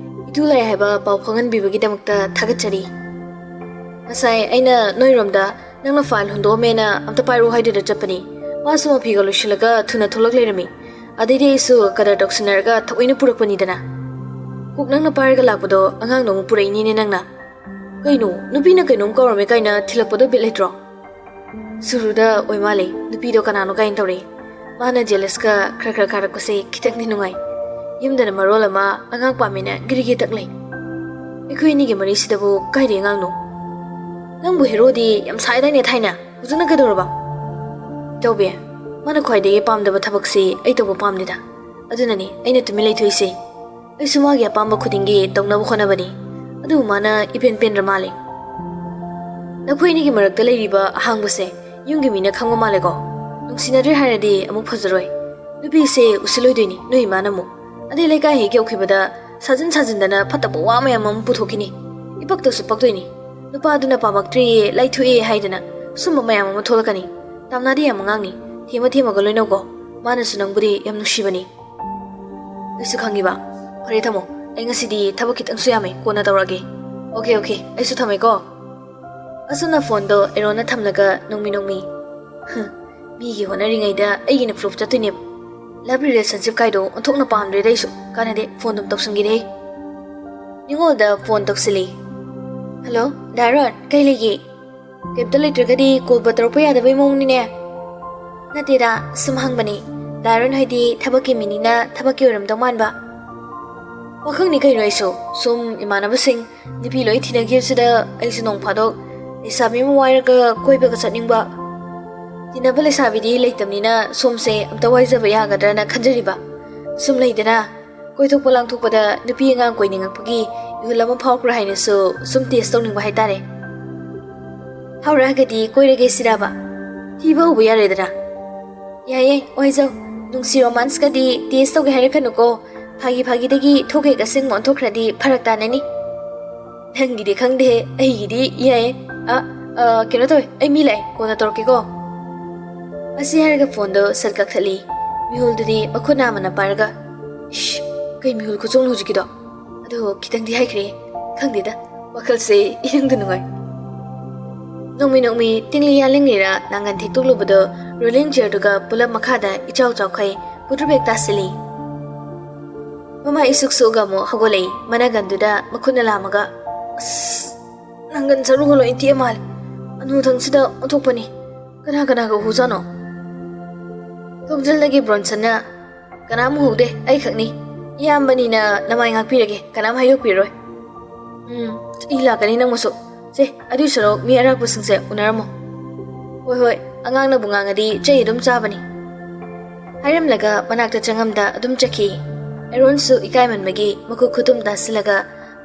ꯏꯇꯨ ꯂꯥꯛꯑꯦ ꯍꯥꯏꯕ ꯄꯥꯎ ꯐꯥꯎꯍꯟꯕꯤꯕꯒꯤꯗꯃꯛꯇ ꯊꯥꯒꯠꯆꯔꯤ꯫ ꯉꯁꯥꯏ ꯑꯩꯅ ꯅꯣꯏꯔꯣꯝꯗ ꯅꯪꯅ ꯐꯥꯏꯜ ꯍꯨꯟꯗꯣꯛꯑꯝꯃꯦꯅ ꯑꯝꯇ ꯄꯥꯏꯔꯛꯑꯣ ꯍꯥꯏꯗꯨꯗ ꯆꯠꯄꯅꯤ꯫ ꯃꯥꯁꯨ ꯃꯐꯤꯒ ꯂꯣꯏꯁꯤꯜꯂꯒ ꯊꯨꯅ ꯊꯣꯛꯂꯛ ꯂꯩꯔꯝꯃꯤ꯫ ꯑꯗꯩꯗꯤ ꯑꯩꯁꯨ ꯀꯗꯔ ꯇꯧꯁꯤꯟꯅꯔꯒ ꯊꯑꯣꯏꯅ ꯄꯨꯔꯛꯄꯅꯤꯗꯅ꯫ ꯀꯣꯛ ꯅꯪꯅ ꯄꯥꯏꯔꯒ ꯂꯥꯛꯄꯗꯣ ꯑꯉꯥꯡꯗꯣ ꯑꯃꯨꯛ ꯄꯨꯔꯛꯏꯅꯤꯅꯦ ꯅꯪꯅ꯫ ꯀꯩꯅꯣ, ꯅꯨꯄꯤꯅ ꯀꯩꯅꯣꯝ ꯀꯧꯔꯝꯃꯦ ꯀꯥꯏꯅ ꯊꯤꯜꯂꯛꯄꯗꯣ ꯕꯤꯠ ꯂꯩꯇ꯭ꯔꯣ?" ꯁꯨꯔꯨꯗ ꯑꯣꯏ ꯃꯥꯜꯂꯦ ꯅꯨꯄꯤꯗꯣ ꯀꯅꯥꯅꯣ ꯀꯥꯏꯅ ꯇꯧꯔꯛꯏ꯫ ꯃꯥꯅ ꯖꯦꯂꯁꯀ ꯈꯔ ꯈꯔ ꯀꯥꯔꯛꯄꯁꯦ ꯈꯤꯇꯪꯗꯤ ꯅꯨꯡꯉꯥꯏ꯫ ꯌꯨꯝꯗꯅ ꯃꯔꯣꯜ ꯑꯃ ꯑꯉꯥꯡ ꯄꯥꯝꯃꯦꯅ ꯒꯤꯔꯤꯒꯤ ꯇꯛꯂꯩ꯫ ꯑꯩꯈꯣꯏ ꯑꯅꯤꯒꯤ ꯃꯔꯤꯁꯤꯗꯕꯨ ꯀꯥꯏꯗꯩ ꯑꯉꯥꯡꯅꯣ? ꯅꯪꯕꯨ ꯍꯦꯔꯣꯗꯤ ꯌꯥꯝ ꯁꯥꯏꯗꯥꯏꯅꯦ ꯊꯥꯏꯅ, ꯍꯧꯖꯤꯛꯅ ꯀꯩꯗꯧꯔꯕ? ꯏꯇꯥꯎꯕꯤ, ꯃꯥꯅ ꯈ꯭ꯋꯥꯏꯗꯒꯤ ꯄꯥꯝꯗꯕ ꯊꯕꯛꯁꯤ ꯑꯩ ꯇꯧꯕ ꯄꯥꯝꯗꯦꯗ꯫ ꯑꯗꯨꯅꯅꯤ ꯑꯩꯅ ꯇꯨꯃꯤꯟ ꯂꯩꯊꯣꯛꯏꯁꯦ꯫ ꯑꯩꯁꯨ ꯃꯥꯒꯤ ꯑꯄꯥꯝꯕ ꯈꯨꯗꯤꯡꯒꯤ ꯇꯧꯅꯕ ꯍꯣꯠꯅꯕꯅꯤ꯫ ꯑꯗꯨꯕꯨ ꯃꯥꯅ ꯏꯄꯦꯟ ꯄꯦꯟꯗ꯭ꯔ ꯃꯥꯜꯂꯦ꯫ ꯅꯈꯣꯏ ꯑꯅꯤꯒꯤ ꯃꯔꯛꯇ ꯂꯩꯔꯤꯕ ꯑꯍꯥꯡꯕꯁꯦ ꯌꯨꯝꯒꯤ ꯃꯤꯅ ꯈꯪꯕ ꯃꯥꯜꯂꯦꯀꯣ꯫ ꯅꯨꯡꯁꯤꯅꯗ꯭ꯔꯦ ꯍꯥꯏꯔꯗꯤ ꯑꯃꯨꯛ ꯐꯖꯔꯣꯏ꯫ ꯅꯨꯄꯤꯁꯦ ꯎꯁꯤꯜꯂꯣꯏꯗꯣꯏꯅꯤ ꯅꯣꯏ ꯏꯃꯥꯅ ꯑꯃꯨꯛ꯫ ꯑꯗꯩ ꯂꯩꯀꯥꯏ ꯍꯦꯛ ꯌꯧꯈꯤꯕꯗ ꯁꯥꯖꯤꯟ ꯁꯥꯖꯤꯟꯗꯅ ꯐꯠꯇꯕ ꯋꯥ ꯃꯌꯥꯝ ꯑꯃ ꯄꯨꯊꯣꯛꯈꯤꯅꯤ꯫ ꯏꯄꯛꯇꯁꯨ ꯄꯛꯇꯣꯏꯅꯤ꯫ ꯅꯨꯄꯥꯗꯨꯅ ꯄꯥꯝꯃꯛꯇ꯭ꯔꯦꯌꯦ, ꯂꯥꯏꯊꯣꯛꯑꯦ ꯍꯥꯏꯗꯅ ꯁꯨꯝꯕ ꯃꯌꯥꯝ ꯑꯃ ꯊꯣꯛꯂꯛꯀꯅꯤ꯫ ꯇꯥꯝꯅꯥꯗꯤ ꯌꯥꯝ ꯑꯉꯥꯡꯅꯤ꯫ ꯊꯦꯝꯃ ꯊꯦꯝꯃꯒ ꯂꯣꯏꯅꯧꯀꯣ꯫ ꯃꯥꯅꯁꯨ ꯅꯪꯕꯨꯗꯤ ꯌꯥꯝ ꯅꯨꯡꯁꯤꯕꯅꯤ꯫ ꯑꯩꯁꯨ ꯈꯪꯉꯤꯕ꯫ ꯐꯔꯦ, ꯊꯝꯃꯣ꯫ ꯑꯩ ꯉꯁꯤꯗꯤ ꯊꯕꯛ ꯈꯤꯇꯪꯁꯨ ꯌꯥꯝꯃꯦ, ꯀꯣꯟꯅ ꯇꯧꯔꯒꯦ꯫ ꯑꯣꯀꯦ, ꯑꯣꯀꯦ, ꯑꯩꯁꯨ ꯊꯝꯃꯦꯀꯣ꯫ ꯑꯁꯨꯝꯅ ꯐꯣꯟꯗꯣ ꯑꯦꯔꯣꯟꯅ ꯊꯝꯂꯒ ꯅꯣꯡꯃꯤ ꯅꯣꯡꯃꯤ꯫ "ꯍ, ꯃꯤꯒꯤ ꯍꯣꯠꯅꯔꯤꯉꯩꯗ ꯑꯩꯒꯤꯅ ꯐ꯭ꯂꯣꯞ ꯆꯠꯇꯣꯏꯅꯦꯕ꯫ ꯂꯚ ꯔꯤꯂꯦꯁꯟꯁꯤꯞ ꯀꯥꯏꯗꯣ ꯑꯣꯟꯊꯣꯛꯅ ꯄꯥꯝꯗ꯭ꯔꯦꯗ ꯑꯩꯁꯨ꯫ ꯀꯥꯟꯅꯗꯦ, ꯐꯣꯟ ꯑꯗꯨꯝ ꯇꯧꯁꯟꯈꯤꯅꯦ ꯑꯩ꯫" ꯅꯤꯉꯣꯜꯗ ꯐꯣꯟ ꯇꯧꯁꯤꯜꯂꯤ꯫ "ꯍꯜꯂꯣ, ꯗꯥ ꯑꯦꯔꯣꯟ, ꯀꯩ ꯂꯩꯒꯦ? ꯀꯩꯝꯇ ꯂꯩꯇ꯭ꯔꯒꯗꯤ ꯀꯣꯜꯕꯨ ꯇꯧꯔꯛꯄ ꯌꯥꯗꯕꯩ ꯃꯑꯣꯡꯅꯤꯅꯦ?" "ꯅꯠꯇꯦꯗ, ꯁꯨꯝ ꯍꯪꯕꯅꯤ꯫ ꯗꯥ ꯑꯦꯔꯣꯟ ꯍꯣꯏꯗꯤ ꯊꯕꯛꯀꯤ ꯃꯤꯅꯤꯅ ꯊꯕꯛꯀꯤ ꯑꯣꯏꯔꯝꯗꯧ ꯃꯥꯟꯕ꯫" "ꯄꯥꯈꯪꯅꯤ ꯀꯩꯅꯣ ꯑꯩꯁꯨ꯫ ꯁꯨꯝ ꯏꯃꯥꯟꯅꯕꯁꯤꯡ ꯅꯨꯄꯤ ꯂꯣꯏ ꯊꯤꯅꯈꯤꯕꯁꯤꯗ ꯑꯩꯁꯨ ꯅꯣꯡ ꯐꯥꯗꯣꯛ ꯂꯩꯁꯥꯕꯤ ꯑꯃ ꯋꯥꯏꯔꯒ ꯀꯣꯏꯕꯒ ꯆꯠꯅꯤꯡꯕ꯫ ꯇꯤꯟꯅꯕ ꯂꯩꯁꯥꯕꯤꯗꯤ ꯂꯩꯇꯕꯅꯤꯅ ꯁꯣꯝꯁꯦ ꯑꯝꯇ ꯋꯥꯏꯖꯕ ꯌꯥꯒꯗ꯭ꯔꯅ ꯈꯟꯖꯔꯤꯕ꯫ ꯁꯨꯝ ꯂꯩꯗꯅ, ꯀꯣꯏꯊꯣꯛꯄ ꯂꯥꯡꯊꯣꯛꯄꯗ ꯅꯨꯄꯤ ꯑꯉꯥꯡ ꯀꯣꯏꯅꯤꯡꯉꯛꯄꯒꯤ ꯏꯍꯨꯜ ꯑꯃ ꯐꯥꯎꯈ꯭ꯔꯥ ꯍꯥꯏꯅꯁꯨ ꯁꯨꯝ ꯇꯦꯁ ꯇꯧꯅꯤꯡꯕ ꯍꯥꯏꯇꯥꯔꯦ꯫" "ꯍꯧꯔꯛꯑꯒꯗꯤ ꯀꯣꯏꯔꯒꯦ ꯁꯤꯔꯕ? ꯊꯤꯕ ꯍꯧꯕ ꯌꯥꯔꯦꯗꯅ?" "ꯌꯥꯏꯌꯦ, ꯋꯥꯏꯖꯧ꯫ ꯅꯨꯡꯁꯤ ꯔꯣꯃꯥꯟꯁꯀꯗꯤ ꯇꯦꯁ ꯇꯧꯒꯦ ꯍꯥꯏꯔꯛꯀꯅꯨꯀꯣ꯫ ꯐꯥꯒꯤ ꯐꯥꯒꯤꯗꯒꯤ ꯊꯣꯛꯈꯩ ꯑꯁꯦꯡꯕ ꯑꯣꯟꯊꯣꯛꯈ꯭ꯔꯗꯤ ꯐꯔꯛ ꯇꯥꯅꯅꯤ꯫" "ꯅꯪꯒꯤꯗꯤ ꯈꯪꯗꯦꯍꯦ, ꯑꯩꯒꯤꯗꯤ ꯌꯥꯏꯌꯦ꯫ ꯑ, ꯑ, ꯀꯩꯅꯣ ꯇꯧꯋꯦ, ꯑꯩ ꯃꯤ ꯂꯥꯛꯑꯦ, ꯀꯣꯟꯅ ꯇꯧꯔꯛꯀꯦꯀꯣ꯫" ꯑꯁꯤ ꯍꯥꯏꯔꯒ ꯐꯣꯟꯗꯣ ꯁꯠ ꯀꯛꯊꯠꯂꯤ꯫ ꯃꯤꯍꯨꯜꯗꯨꯗꯤ ꯃꯈꯨꯠ ꯅꯥꯝꯃꯅ ꯄꯥꯏꯔꯒ, "ꯏꯁ, ꯀꯩ ꯃꯤꯍꯨꯜ ꯈꯨꯆꯣꯡꯅꯣ ꯍꯧꯖꯤꯛꯀꯤꯗꯣ?" ꯑꯗꯨ ꯈꯤꯇꯪꯗꯤ ꯍꯥꯏꯈ꯭ꯔꯦ꯫ ꯈꯪꯗꯦꯗ, ꯋꯥꯈꯜꯁꯦ ꯏꯅꯨꯡꯗ ꯅꯨꯡꯉꯥꯏ꯫ ꯅꯣꯡꯃꯤ ꯅꯣꯡꯃꯤ ꯇꯤꯡꯂꯤ ꯌꯥꯂꯤꯡꯂꯤꯔ ꯅꯥꯡꯒꯟ ꯊꯦꯛꯇꯣꯛꯂꯨꯕꯗꯣ ꯔꯣꯂꯤꯡ ꯆꯤꯌꯔꯗꯨꯒ ꯄꯨꯂꯞ ꯃꯈꯥꯗ ꯏꯆꯥꯎ ꯆꯥꯎꯈꯩ ꯄꯨꯗ꯭ꯔꯨ ꯕꯦꯛ ꯇꯥꯁꯤꯜꯂꯤ꯫ ꯃꯃꯥꯏ ꯏꯁꯨꯛ ꯁꯨꯛꯑꯒ ꯑꯃꯨꯛ ꯍꯧꯒꯠꯂꯛꯏ꯫ ꯃꯅꯥꯒꯟꯗꯨꯗ ꯃꯈꯨꯠꯅ ꯂꯥꯝꯃꯒ, "ꯑꯁ, ꯅꯥꯡꯒꯟ ꯁꯔꯨꯒ ꯂꯣꯏ ꯇꯦꯛꯑ ꯃꯥꯜꯂꯦ꯫ ꯑꯅꯨꯊꯪꯁꯤꯗ ꯑꯣꯟꯊꯣꯛꯄꯅꯤ꯫ ꯀꯅꯥ ꯀꯅꯥꯒ ꯎꯍꯧꯖꯥꯠꯅꯣ?" ꯊꯣꯡꯖꯤꯜꯗꯒꯤ ꯕ꯭ꯔꯣꯟꯁꯟꯅ, "ꯀꯅꯥꯝ ꯎꯍꯧꯗꯦ, ꯑꯩꯈꯛꯅꯤ꯫ ꯏꯌꯥꯝꯕꯅꯤꯅ ꯅꯃꯥꯏ ꯉꯥꯛꯄꯤꯔꯒꯦ, ꯀꯅꯥꯝ ꯍꯥꯏꯗꯣꯛꯄꯤꯔꯣꯏ꯫" "ꯎꯝ, ꯏ ꯂꯥꯛꯀꯅꯤ ꯅꯪꯕꯨꯁꯨ꯫ ꯁꯦ, ꯑꯗꯨꯏ ꯁꯔꯨꯛ ꯃꯤ ꯑꯔꯥꯛꯄꯁꯤꯡꯁꯦ ꯎꯅꯔꯝꯃꯣ꯫" "ꯍꯣꯏ, ꯍꯣꯏ, ꯑꯉꯥꯡꯅꯕꯨ ꯉꯥꯡꯉꯗꯤ ꯆꯩ ꯑꯗꯨꯝ ꯆꯥꯕꯅꯤ꯫" ꯍꯥꯏꯔꯝꯂꯒ ꯃꯅꯥꯛꯇ ꯆꯪꯉꯝꯗ ꯑꯗꯨꯝ ꯆꯠꯈꯤ꯫ ꯑꯦꯔꯣꯟꯁꯨ ꯏꯀꯥꯏꯃꯟꯕꯒꯤ ꯃꯈꯨꯠ ꯈꯨꯇꯨꯝ ꯇꯥꯁꯤꯜꯂꯒ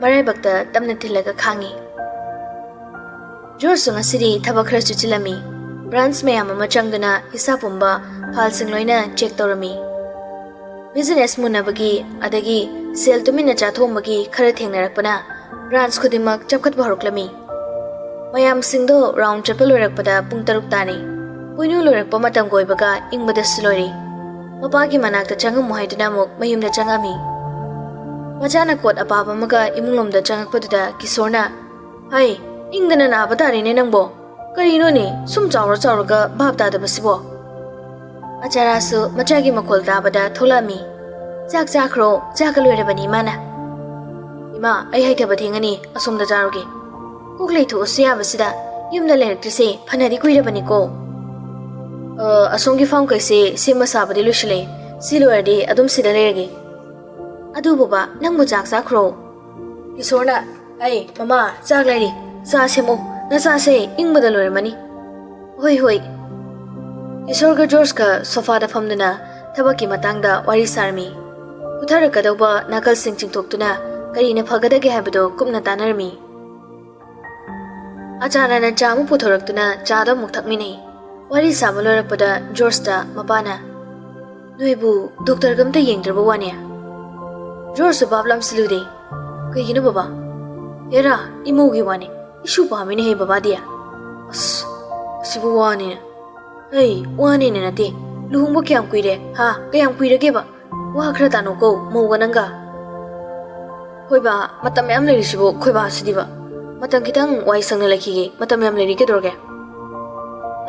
ꯃꯔꯥꯏꯕꯛꯇ ꯇꯞꯅ ꯊꯤꯜꯂꯒ ꯈꯥꯡꯉꯤ꯫ ꯖꯣꯔꯖꯁꯨ ꯉꯁꯤꯗꯤ ꯊꯕꯛ ꯈꯔ ꯆꯨꯠꯁꯤꯜꯂꯝꯃꯤ꯫ ꯕ꯭ꯔꯥꯟꯁ ꯃꯌꯥꯝ ꯑꯃ ꯆꯪꯗꯨꯅ ꯍꯤꯁꯥꯞ ꯄꯨꯝꯕ, ꯐꯥꯏꯜꯁꯤꯡ ꯂꯣꯏꯅ ꯆꯦꯛ ꯇꯧꯔꯝꯃꯤ꯫ ꯕꯤꯖꯤꯅꯦꯁ ꯃꯨꯟꯅꯕꯒꯤ ꯑꯗꯒꯤ ꯁꯦꯜ ꯇꯨꯃꯤꯟꯅ ꯆꯥꯊꯣꯛꯑꯝꯕꯒꯤ ꯈꯔ ꯊꯦꯡꯅꯔꯛꯄꯅ ꯕ꯭ꯔꯥꯟꯁ ꯈꯨꯗꯤꯡꯃꯛ ꯆꯞꯈꯠꯄ ꯍꯧꯔꯛꯂꯝꯃꯤ꯫ ꯃꯌꯥꯝꯁꯤꯡꯗꯣ ꯔꯥꯎꯟ ꯆꯠꯄ ꯂꯣꯏꯔꯛꯄꯗ ꯄꯨꯡ ꯇꯔꯨꯛ ꯇꯥꯔꯦ꯫ ꯄꯣꯏꯅꯨ ꯂꯣꯏꯔꯛꯄ ꯃꯇꯝꯒ ꯑꯣꯏꯕꯒ ꯏꯪꯕꯗꯁꯨ ꯂꯣꯏꯔꯦ꯫ ꯃꯄꯥꯒꯤ ꯃꯅꯥꯛꯇ ꯆꯪꯉꯝꯃꯨ ꯍꯥꯏꯗꯨꯅ ꯑꯃꯨꯛ ꯃꯌꯨꯝꯗ ꯆꯪꯉꯝꯃꯤ꯫ ꯃꯆꯥꯅ ꯀꯣꯠ ꯑꯄꯥꯕ ꯑꯃꯒ ꯏꯃꯨꯡꯂꯣꯝꯗ ꯆꯪꯉꯛꯄꯗꯨꯗ ꯀꯤꯁꯣꯔꯅ, "ꯍꯩ, ꯏꯪꯗꯅ ꯅꯥꯕ ꯇꯥꯔꯦꯅꯦ ꯅꯪꯕꯣ꯫ ꯀꯔꯤꯅꯣꯅꯦ, ꯁꯨꯝ ꯆꯥꯎꯔ ꯆꯥꯎꯔꯒ ꯚꯥꯞ ꯇꯥꯗꯕꯁꯤꯕꯣ?" ꯑꯆꯥꯔꯥꯁꯨ ꯃꯆꯥꯒꯤ ꯃꯈꯣꯜ ꯇꯥꯕꯗ ꯊꯣꯛꯂꯛꯑꯝꯃꯤ꯫ "ꯆꯥꯛ ꯆꯥꯈ꯭ꯔꯣ, ꯆꯥꯒ ꯂꯣꯏꯔꯕꯅꯤ ꯏꯃꯥꯅ꯫" "ꯏꯃꯥ, ꯑꯩ ꯍꯩꯊꯕ ꯊꯦꯡꯉꯅꯤ, ꯑꯁꯣꯝꯗ ꯆꯥꯔꯨꯒꯦ꯫" "ꯀꯣꯛ ꯂꯩꯊꯣꯛꯑꯁꯨ ꯌꯥꯕꯁꯤꯗ, ꯌꯨꯝꯗ ꯂꯩꯔꯛꯇ꯭ꯔꯤꯁꯦ ꯐꯅꯗꯤ ꯀꯨꯏꯔꯕꯅꯤꯀꯣ꯫" "ꯑ, ꯑꯁꯣꯝꯒꯤ ꯐꯥꯝ ꯀꯩꯁꯦ ꯁꯦꯝꯕ ꯁꯥꯕꯗꯤ ꯂꯣꯏꯁꯤꯜꯂꯦ꯫ ꯁꯤ ꯂꯣꯏꯔꯗꯤ ꯑꯗꯨꯝ ꯁꯤꯗ ꯂꯩꯔꯒꯦ꯫" "ꯑꯗꯨ ꯕꯕꯥ, ꯅꯪꯕꯨ ꯆꯥꯛ ꯆꯥꯈ꯭ꯔꯣ?" ꯀꯤꯁꯣꯔꯅ, "ꯑꯩ, ꯃꯃꯥ, ꯆꯥꯛ ꯂꯩꯔꯤ꯫ ꯆꯥ ꯁꯦꯝꯃꯣ꯫ ꯅꯆꯥꯁꯦ ꯏꯪꯕꯗ ꯂꯣꯏꯔꯝꯃꯅꯤ꯫" "ꯍꯣꯏ, ꯍꯣꯏ꯫" ꯀꯤꯁꯣꯔꯒ ꯖꯣꯔꯖꯀ ꯁꯣꯐꯥꯗ ꯐꯝꯗꯨꯅ ꯊꯕꯛꯀꯤ ꯃꯇꯥꯡꯗ ꯋꯥꯔꯤ ꯁꯥꯔꯝꯃꯤ꯫ ꯄꯨꯊꯔꯛꯀꯗꯧꯕ ꯅꯥꯀꯜꯁꯤꯡ ꯆꯤꯡꯊꯣꯛꯇꯨꯅ ꯀꯔꯤꯅ ꯐꯒꯗꯒꯦ ꯍꯥꯏꯕꯗꯨ ꯀꯨꯞꯅ ꯇꯥꯟꯅꯔꯝꯃꯤ꯫ ꯑꯆꯥꯔꯅ ꯆꯥ ꯑꯃ ꯄꯨꯊꯣꯔꯛꯇꯨꯅ ꯆꯥꯗꯣ ꯑꯃꯨꯛ ꯊꯛꯃꯤꯟꯅꯩ꯫ ꯋꯥꯔꯤ ꯁꯥꯕ ꯂꯣꯏꯔꯛꯄꯗ ꯖꯣꯔꯖꯇ ꯃꯄꯥꯅ, "ꯅꯣꯏꯕꯨ ꯗꯣꯛꯇꯔꯒ ꯑꯝꯇ ꯌꯦꯡꯗ꯭ꯔꯕ ꯋꯥꯅꯦ?" ꯖꯣꯔꯖꯁꯨ ꯚꯥꯞ ꯂꯥꯝꯁꯤꯜꯂꯨꯗꯦ꯫ "ꯀꯩꯒꯤꯅꯣ ꯕꯕꯥ?" "ꯍꯦꯔꯥ, ꯏꯃꯧꯒꯤ ꯋꯥꯅꯦ꯫ ꯏꯁꯨ ꯄꯥꯝꯃꯤꯅꯦ ꯍꯦ ꯕꯕꯥꯗꯤ꯫" "ꯑꯁ, ꯑꯁꯤꯕꯨ ꯋꯥꯅꯦꯅ꯫" "ꯍꯩ, ꯋꯥꯅꯦꯅ ꯅꯠꯇꯦ꯫ ꯂꯨꯍꯣꯡꯕ ꯀꯌꯥꯝ ꯀꯨꯏꯔꯦ, ꯍꯥ? ꯀꯌꯥꯝ ꯀꯨꯏꯔꯒꯦꯕ? ꯋꯥ ꯈꯔ ꯇꯥꯅꯧꯀꯣ, ꯃꯧꯒ ꯅꯪꯒ꯫" "ꯍꯣꯏ ꯕꯥ, ꯃꯇꯝ ꯃꯌꯥꯝ ꯂꯩꯔꯤꯁꯤꯕꯨ ꯈꯣꯏ ꯕꯥꯁꯤꯗꯤꯕ꯫ ꯃꯇꯝ ꯈꯤꯇꯪ ꯋꯥꯏ ꯁꯪꯅ ꯂꯩꯈꯤꯒꯦ, ꯃꯇꯝ ꯌꯥꯝ ꯂꯩꯔꯤ, ꯀꯩꯗꯧꯔꯒꯦ?"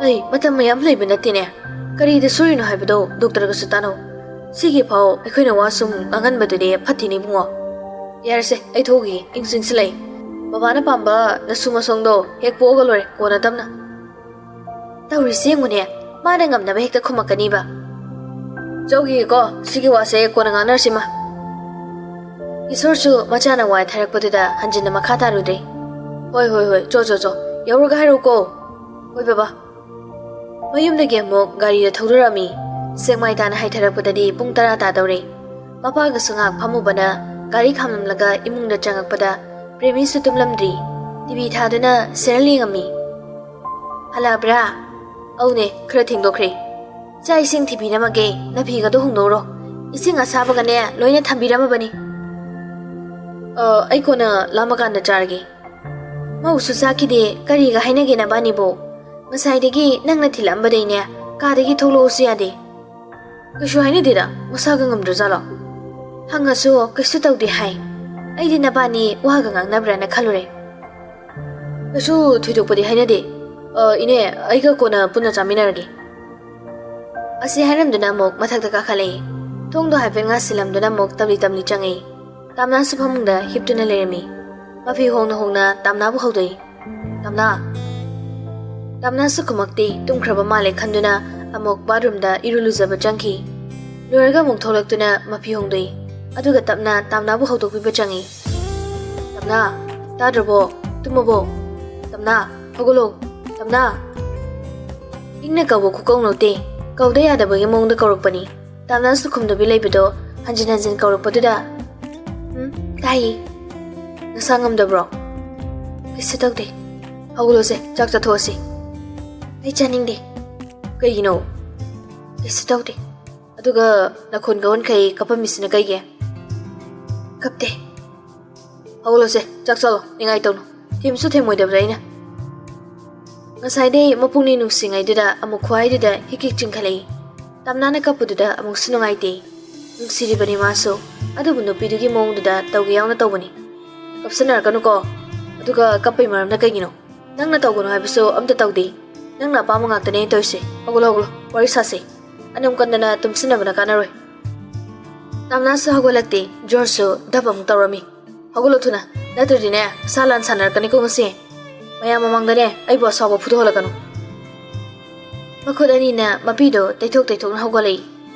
"ꯑꯩ ꯃꯇꯝ ꯃꯌꯥꯝ ꯂꯩꯕ ꯅꯠꯇꯦꯅꯦ꯫ ꯀꯔꯤꯗ ꯁꯣꯏꯔꯤꯅꯣ ꯍꯥꯏꯕꯗꯣ ꯗꯣꯛꯇꯔꯒꯁꯨ ꯇꯥꯅꯧ꯫ ꯁꯤꯒꯤ ꯐꯥꯎ ꯑꯩꯈꯣꯏꯅ ꯋꯥ ꯁꯨꯝ ꯉꯥꯡꯍꯟꯕꯗꯨꯗꯤ ꯐꯠꯇꯦꯅꯦ ꯏꯕꯨꯡꯉꯣ꯫ ꯌꯥꯔꯦꯁꯦ, ꯑꯩ ꯊꯣꯛꯈꯤꯒꯦ, ꯏꯪꯁꯨ ꯏꯪꯁꯤꯜꯂꯛꯏ꯫ ꯕꯕꯥꯅ ꯄꯥꯝꯕ ꯅꯁꯨ ꯃꯁꯣꯡꯗꯣ ꯍꯦꯛ ꯄꯣꯛꯑꯒ ꯂꯣꯏꯔꯦ, ꯀꯣꯟꯅ ꯇꯞꯅ꯫" ꯇꯧꯔꯤꯁꯤ ꯌꯦꯡꯉꯨꯅꯦ, ꯃꯥꯅ ꯉꯝꯅꯕ ꯍꯦꯛꯇ ꯈꯨꯝꯃꯛꯀꯅꯤꯕ꯫ "ꯆꯧꯈꯤꯒꯦꯀꯣ, ꯁꯤꯒꯤ ꯋꯥꯁꯦ ꯀꯣꯟꯅ ꯉꯥꯡꯅꯔꯁꯤꯃ꯫" ꯏꯁꯣꯔꯁꯨ ꯃꯆꯥꯅ ꯋꯥꯏ ꯊꯥꯔꯛꯄꯗꯨꯗ ꯍꯟꯖꯤꯟꯅ ꯃꯈꯥ ꯇꯥꯔꯨꯗ꯭ꯔꯦ꯫ "ꯍꯣꯏ, ꯍꯣꯏ, ꯍꯣꯏ, ꯆꯣ, ꯆꯣ, ꯆꯣ, ꯌꯧꯔꯒ ꯍꯥꯏꯔꯛꯎꯀꯣ꯫" "ꯍꯣꯏ ꯕꯕꯥ꯫" ꯃꯌꯨꯝꯗꯒꯤ ꯑꯃꯨꯛ ꯒꯥꯔꯤꯗ ꯊꯧꯗꯔꯛꯑꯝꯃꯤ꯫ ꯁꯦꯛꯃꯥꯏ ꯇꯥꯅ ꯍꯥꯏꯊꯔꯛꯄꯗꯗꯤ ꯄꯨꯡ ꯇꯔꯥ ꯇꯥꯗꯧꯔꯦ꯫ ꯃꯄꯥꯒꯁꯨ ꯉꯥꯏꯍꯥꯛ ꯐꯝꯃꯨꯕꯅ ꯒꯥꯔꯤ ꯈꯥꯝꯂꯝꯂꯒ ꯏꯃꯨꯡꯗ ꯆꯪꯉꯛꯄꯗ ꯄ꯭ꯔꯦꯃꯤꯁꯨ ꯇꯨꯝꯂꯝꯗ꯭ꯔꯤ꯫ ꯇꯤ ꯚꯤ ꯊꯥꯗꯨꯅ ꯁꯦꯔꯦꯜ ꯌꯦꯡꯉꯝꯃꯤ꯫ "ꯍꯜꯂꯛꯑꯕ꯭ꯔꯥ?" "ꯑꯧꯅꯦ, ꯈꯔ ꯊꯦꯡꯗꯣꯛꯈ꯭ꯔꯦ꯫ ꯆꯥꯛ ꯏꯁꯤꯡ ꯊꯤꯕꯤꯔꯝꯃꯒꯦ, ꯅꯐꯤꯒꯗꯣ ꯍꯣꯡꯗꯣꯛꯎꯔꯣ꯫ ꯏꯁꯤꯡ ꯑꯁꯥꯕꯒꯅꯦ ꯂꯣꯏꯅ ꯊꯝꯕꯤꯔꯝꯃꯕꯅꯤ꯫" "ꯑ, ꯑꯩ ꯀꯣꯟꯅ ꯂꯥꯝꯃꯀꯥꯟꯗ ꯆꯥꯔꯒꯦ꯫" ꯃꯧꯁꯨ ꯆꯥꯛꯈꯤꯗꯦ꯫ "ꯀꯔꯤꯒ ꯍꯥꯏꯅꯒꯦ ꯅꯕꯥꯅꯤꯕꯣ? ꯉꯁꯥꯏꯗꯒꯤ ꯅꯪꯅ ꯊꯤꯜꯂꯛꯑꯝꯕꯗꯩꯅꯦ ꯀꯥꯗꯒꯤ ꯊꯣꯛꯂꯛꯑꯣꯁꯨ ꯌꯥꯗꯦ꯫" "ꯀꯩꯁꯨ ꯍꯥꯏꯅꯗꯦꯗ, ꯃꯁꯥꯒ ꯉꯝꯗ꯭ꯔꯖꯥꯠꯂꯣ?" "ꯍꯪꯉꯁꯨ ꯀꯩꯁꯨ ꯇꯧꯗꯦ ꯍꯥꯏ꯫ ꯑꯩꯗꯤ ꯅꯕꯥꯅꯤ ꯋꯥꯒ ꯉꯥꯡꯅꯕ꯭ꯔꯥꯅ ꯈꯜꯂꯨꯔꯦ꯫" "ꯀꯩꯁꯨ ꯊꯣꯏꯗꯣꯛꯄꯗꯤ ꯍꯥꯏꯅꯗꯦ꯫ ꯑ, ꯏꯅꯦ, ꯑꯩꯒ ꯀꯣꯟꯅ ꯄꯨꯟꯅ ꯆꯥꯃꯤꯟꯅꯔꯒꯦ꯫" ꯑꯁꯤ ꯍꯥꯏꯔꯝꯗꯨꯅ ꯑꯃꯨꯛ ꯃꯊꯛꯇ ꯀꯥꯈꯠꯂꯛꯏ꯫ ꯊꯣꯡꯗꯣ ꯍꯥꯏꯐꯦꯠ ꯉꯥꯁꯤꯜꯂꯝꯗꯨꯅ ꯑꯃꯨꯛ ꯇꯞꯂꯤ ꯇꯞꯂꯤ ꯆꯪꯉꯛꯏ꯫ ꯇꯥꯝꯅꯥꯁꯨ ꯐꯃꯨꯡꯗ ꯍꯤꯞꯇꯨꯅ ꯂꯩꯔꯝꯃꯤ꯫ ꯃꯐꯤ ꯍꯣꯡꯅ ꯍꯣꯡꯅ ꯇꯥꯝꯅꯥꯕꯨ ꯍꯧꯗꯣꯛꯏ꯫ "ꯇꯥꯝꯅꯥ!" ꯇꯥꯝꯅꯥꯁꯨ ꯈꯨꯝꯃꯛꯇꯦ꯫ ꯇꯨꯝꯈ꯭ꯔꯕ ꯃꯥꯜꯂꯦ ꯈꯟꯗꯨꯅ ꯑꯃꯨꯛ ꯕꯥꯠꯔꯨꯝꯗ ꯏꯔꯨ ꯂꯨꯖꯕ ꯆꯪꯈꯤ꯫ ꯂꯣꯏꯔꯒ ꯑꯃꯨꯛ ꯊꯣꯛꯂꯛꯇꯨꯅ ꯃꯐꯤ ꯍꯣꯡꯗꯣꯛꯏ꯫ ꯑꯗꯨꯒ ꯇꯞꯅ ꯇꯥꯝꯅꯥꯕꯨ ꯍꯧꯗꯣꯛꯄꯤꯕ ꯆꯪꯉꯤ꯫ "ꯇꯥꯝꯅꯥ! ꯇꯥꯗ꯭ꯔꯕꯣ? ꯇꯨꯝꯃꯕꯣ? ꯇꯥꯝꯅꯥ, ꯍꯧꯒꯠꯂꯣ! ꯇꯥꯝꯅꯥ!" ꯏꯪꯅ ꯀꯧꯕ ꯈꯨꯀꯧ ꯅꯠꯇꯦ, ꯀꯧꯗ ꯌꯥꯗꯕꯒꯤ ꯃꯑꯣꯡꯗ ꯀꯧꯔꯛꯄꯅꯤ꯫ ꯇꯥꯝꯅꯥꯁꯨ ꯈꯨꯝꯗꯕꯤ ꯂꯩꯕꯗꯣ ꯍꯟꯖꯤꯟ ꯍꯟꯖꯤꯟ ꯀꯧꯔꯛꯄꯗꯨꯗ, "ꯎꯝ, ꯇꯥꯏꯌꯦ꯫" "ꯅꯁꯥ ꯉꯝꯗꯕ꯭ꯔꯣ?" "ꯀꯩꯁꯨ ꯇꯧꯗꯦ꯫" "ꯍꯧꯒꯠꯂꯣꯁꯦ, ꯆꯥꯛ ꯆꯥꯊꯣꯛꯑꯁꯤ꯫" "ꯑꯩ ꯆꯥꯅꯤꯡꯗꯦ꯫" "ꯀꯩꯒꯤꯅꯣ?" "ꯀꯩꯁꯨ ꯇꯧꯗꯦ꯫" "ꯑꯗꯨꯒ ꯅꯈꯣꯟ ꯀꯋꯟꯈꯩ ꯀꯞꯄꯝꯃꯤꯁꯤꯅ ꯀꯩꯒꯤ?" "ꯀꯞꯇꯦ꯫" "ꯍꯧꯒꯠꯂꯣꯁꯦ, ꯆꯥꯛ ꯆꯥꯂꯣ, ꯅꯤꯡꯉꯥꯏ ꯇꯧꯅꯨ꯫ ꯊꯦꯝꯁꯨ ꯊꯦꯝꯃꯣꯏꯗꯕꯗ ꯑꯩꯅ꯫" ꯉꯁꯥꯏꯗꯩ ꯃꯄꯨꯛꯅꯤꯡ ꯅꯨꯡꯁꯤꯉꯩꯗꯨꯗ ꯑꯃꯨꯛ ꯈ꯭ꯋꯥꯏꯗꯨꯗ ꯍꯤꯛ ꯍꯤꯛ ꯆꯤꯡꯈꯠꯂꯛꯏ꯫ ꯇꯥꯝꯅꯥꯅ ꯀꯞꯄꯗꯨꯗ ꯑꯃꯨꯛꯁꯨ ꯅꯨꯡꯉꯥꯏꯇꯦ꯫ ꯅꯨꯡꯁꯤꯔꯤꯕꯅꯤ ꯃꯥꯁꯨ, ꯑꯗꯨꯕꯨ ꯅꯨꯄꯤꯗꯨꯒꯤ ꯃꯑꯣꯡꯗꯨꯗ ꯇꯧꯒꯦ ꯌꯥꯎꯅ ꯇꯧꯕꯅꯤ꯫ "ꯀꯞꯁꯟꯅꯔꯛꯀꯅꯨꯀꯣ꯫ ꯑꯗꯨꯒ ꯀꯞꯄꯩ ꯃꯔꯝꯅ ꯀꯩꯒꯤꯅꯣ? ꯅꯪꯅ ꯇꯧꯒꯅꯨ ꯍꯥꯏꯕꯁꯨ ꯑꯝꯇ ꯇꯧꯗꯦ꯫ ꯅꯪꯅ ꯑꯄꯥꯝꯕ ꯉꯥꯛꯇꯅꯦ ꯑꯩꯅ ꯇꯧꯔꯤꯁꯦ꯫ ꯍꯧꯒꯠꯂꯣ, ꯍꯧꯒꯠꯂꯣ, ꯋꯥꯔꯤ ꯁꯥꯁꯦ꯫ ꯑꯅꯝ ꯀꯟꯗꯅ ꯇꯨꯝꯁꯤꯟꯅꯕꯅ ꯀꯥꯟꯅꯔꯣꯏ꯫" ꯇꯥꯝꯅꯥꯁꯨ ꯍꯧꯒꯠꯂꯛꯇꯦ꯫ ꯖꯣꯔꯁꯨ ꯙꯞ ꯑꯃꯨꯛ ꯇꯧꯔꯝꯃꯤ꯫ "ꯍꯧꯒꯠꯂꯣ ꯊꯨꯅ, ꯅꯠꯇ꯭ꯔꯗꯤꯅꯦ ꯁꯥ ꯂꯥꯟ ꯁꯥꯟꯅꯔꯛꯀꯅꯤꯀꯣ ꯉꯁꯤ꯫ ꯃꯌꯥꯝ ꯃꯃꯥꯡꯗꯅꯦ ꯑꯩꯕꯨ ꯑꯁꯥꯎꯕ ꯐꯨꯗꯣꯛꯍꯜꯂꯛꯀꯅꯨ꯫" ꯃꯈꯨꯠ ꯑꯅꯤꯅ ꯃꯄꯤꯗꯣ ꯇꯩꯊꯣꯛ ꯇꯩꯊꯣꯛꯅ ꯍꯧꯒꯠꯂꯛꯏ꯫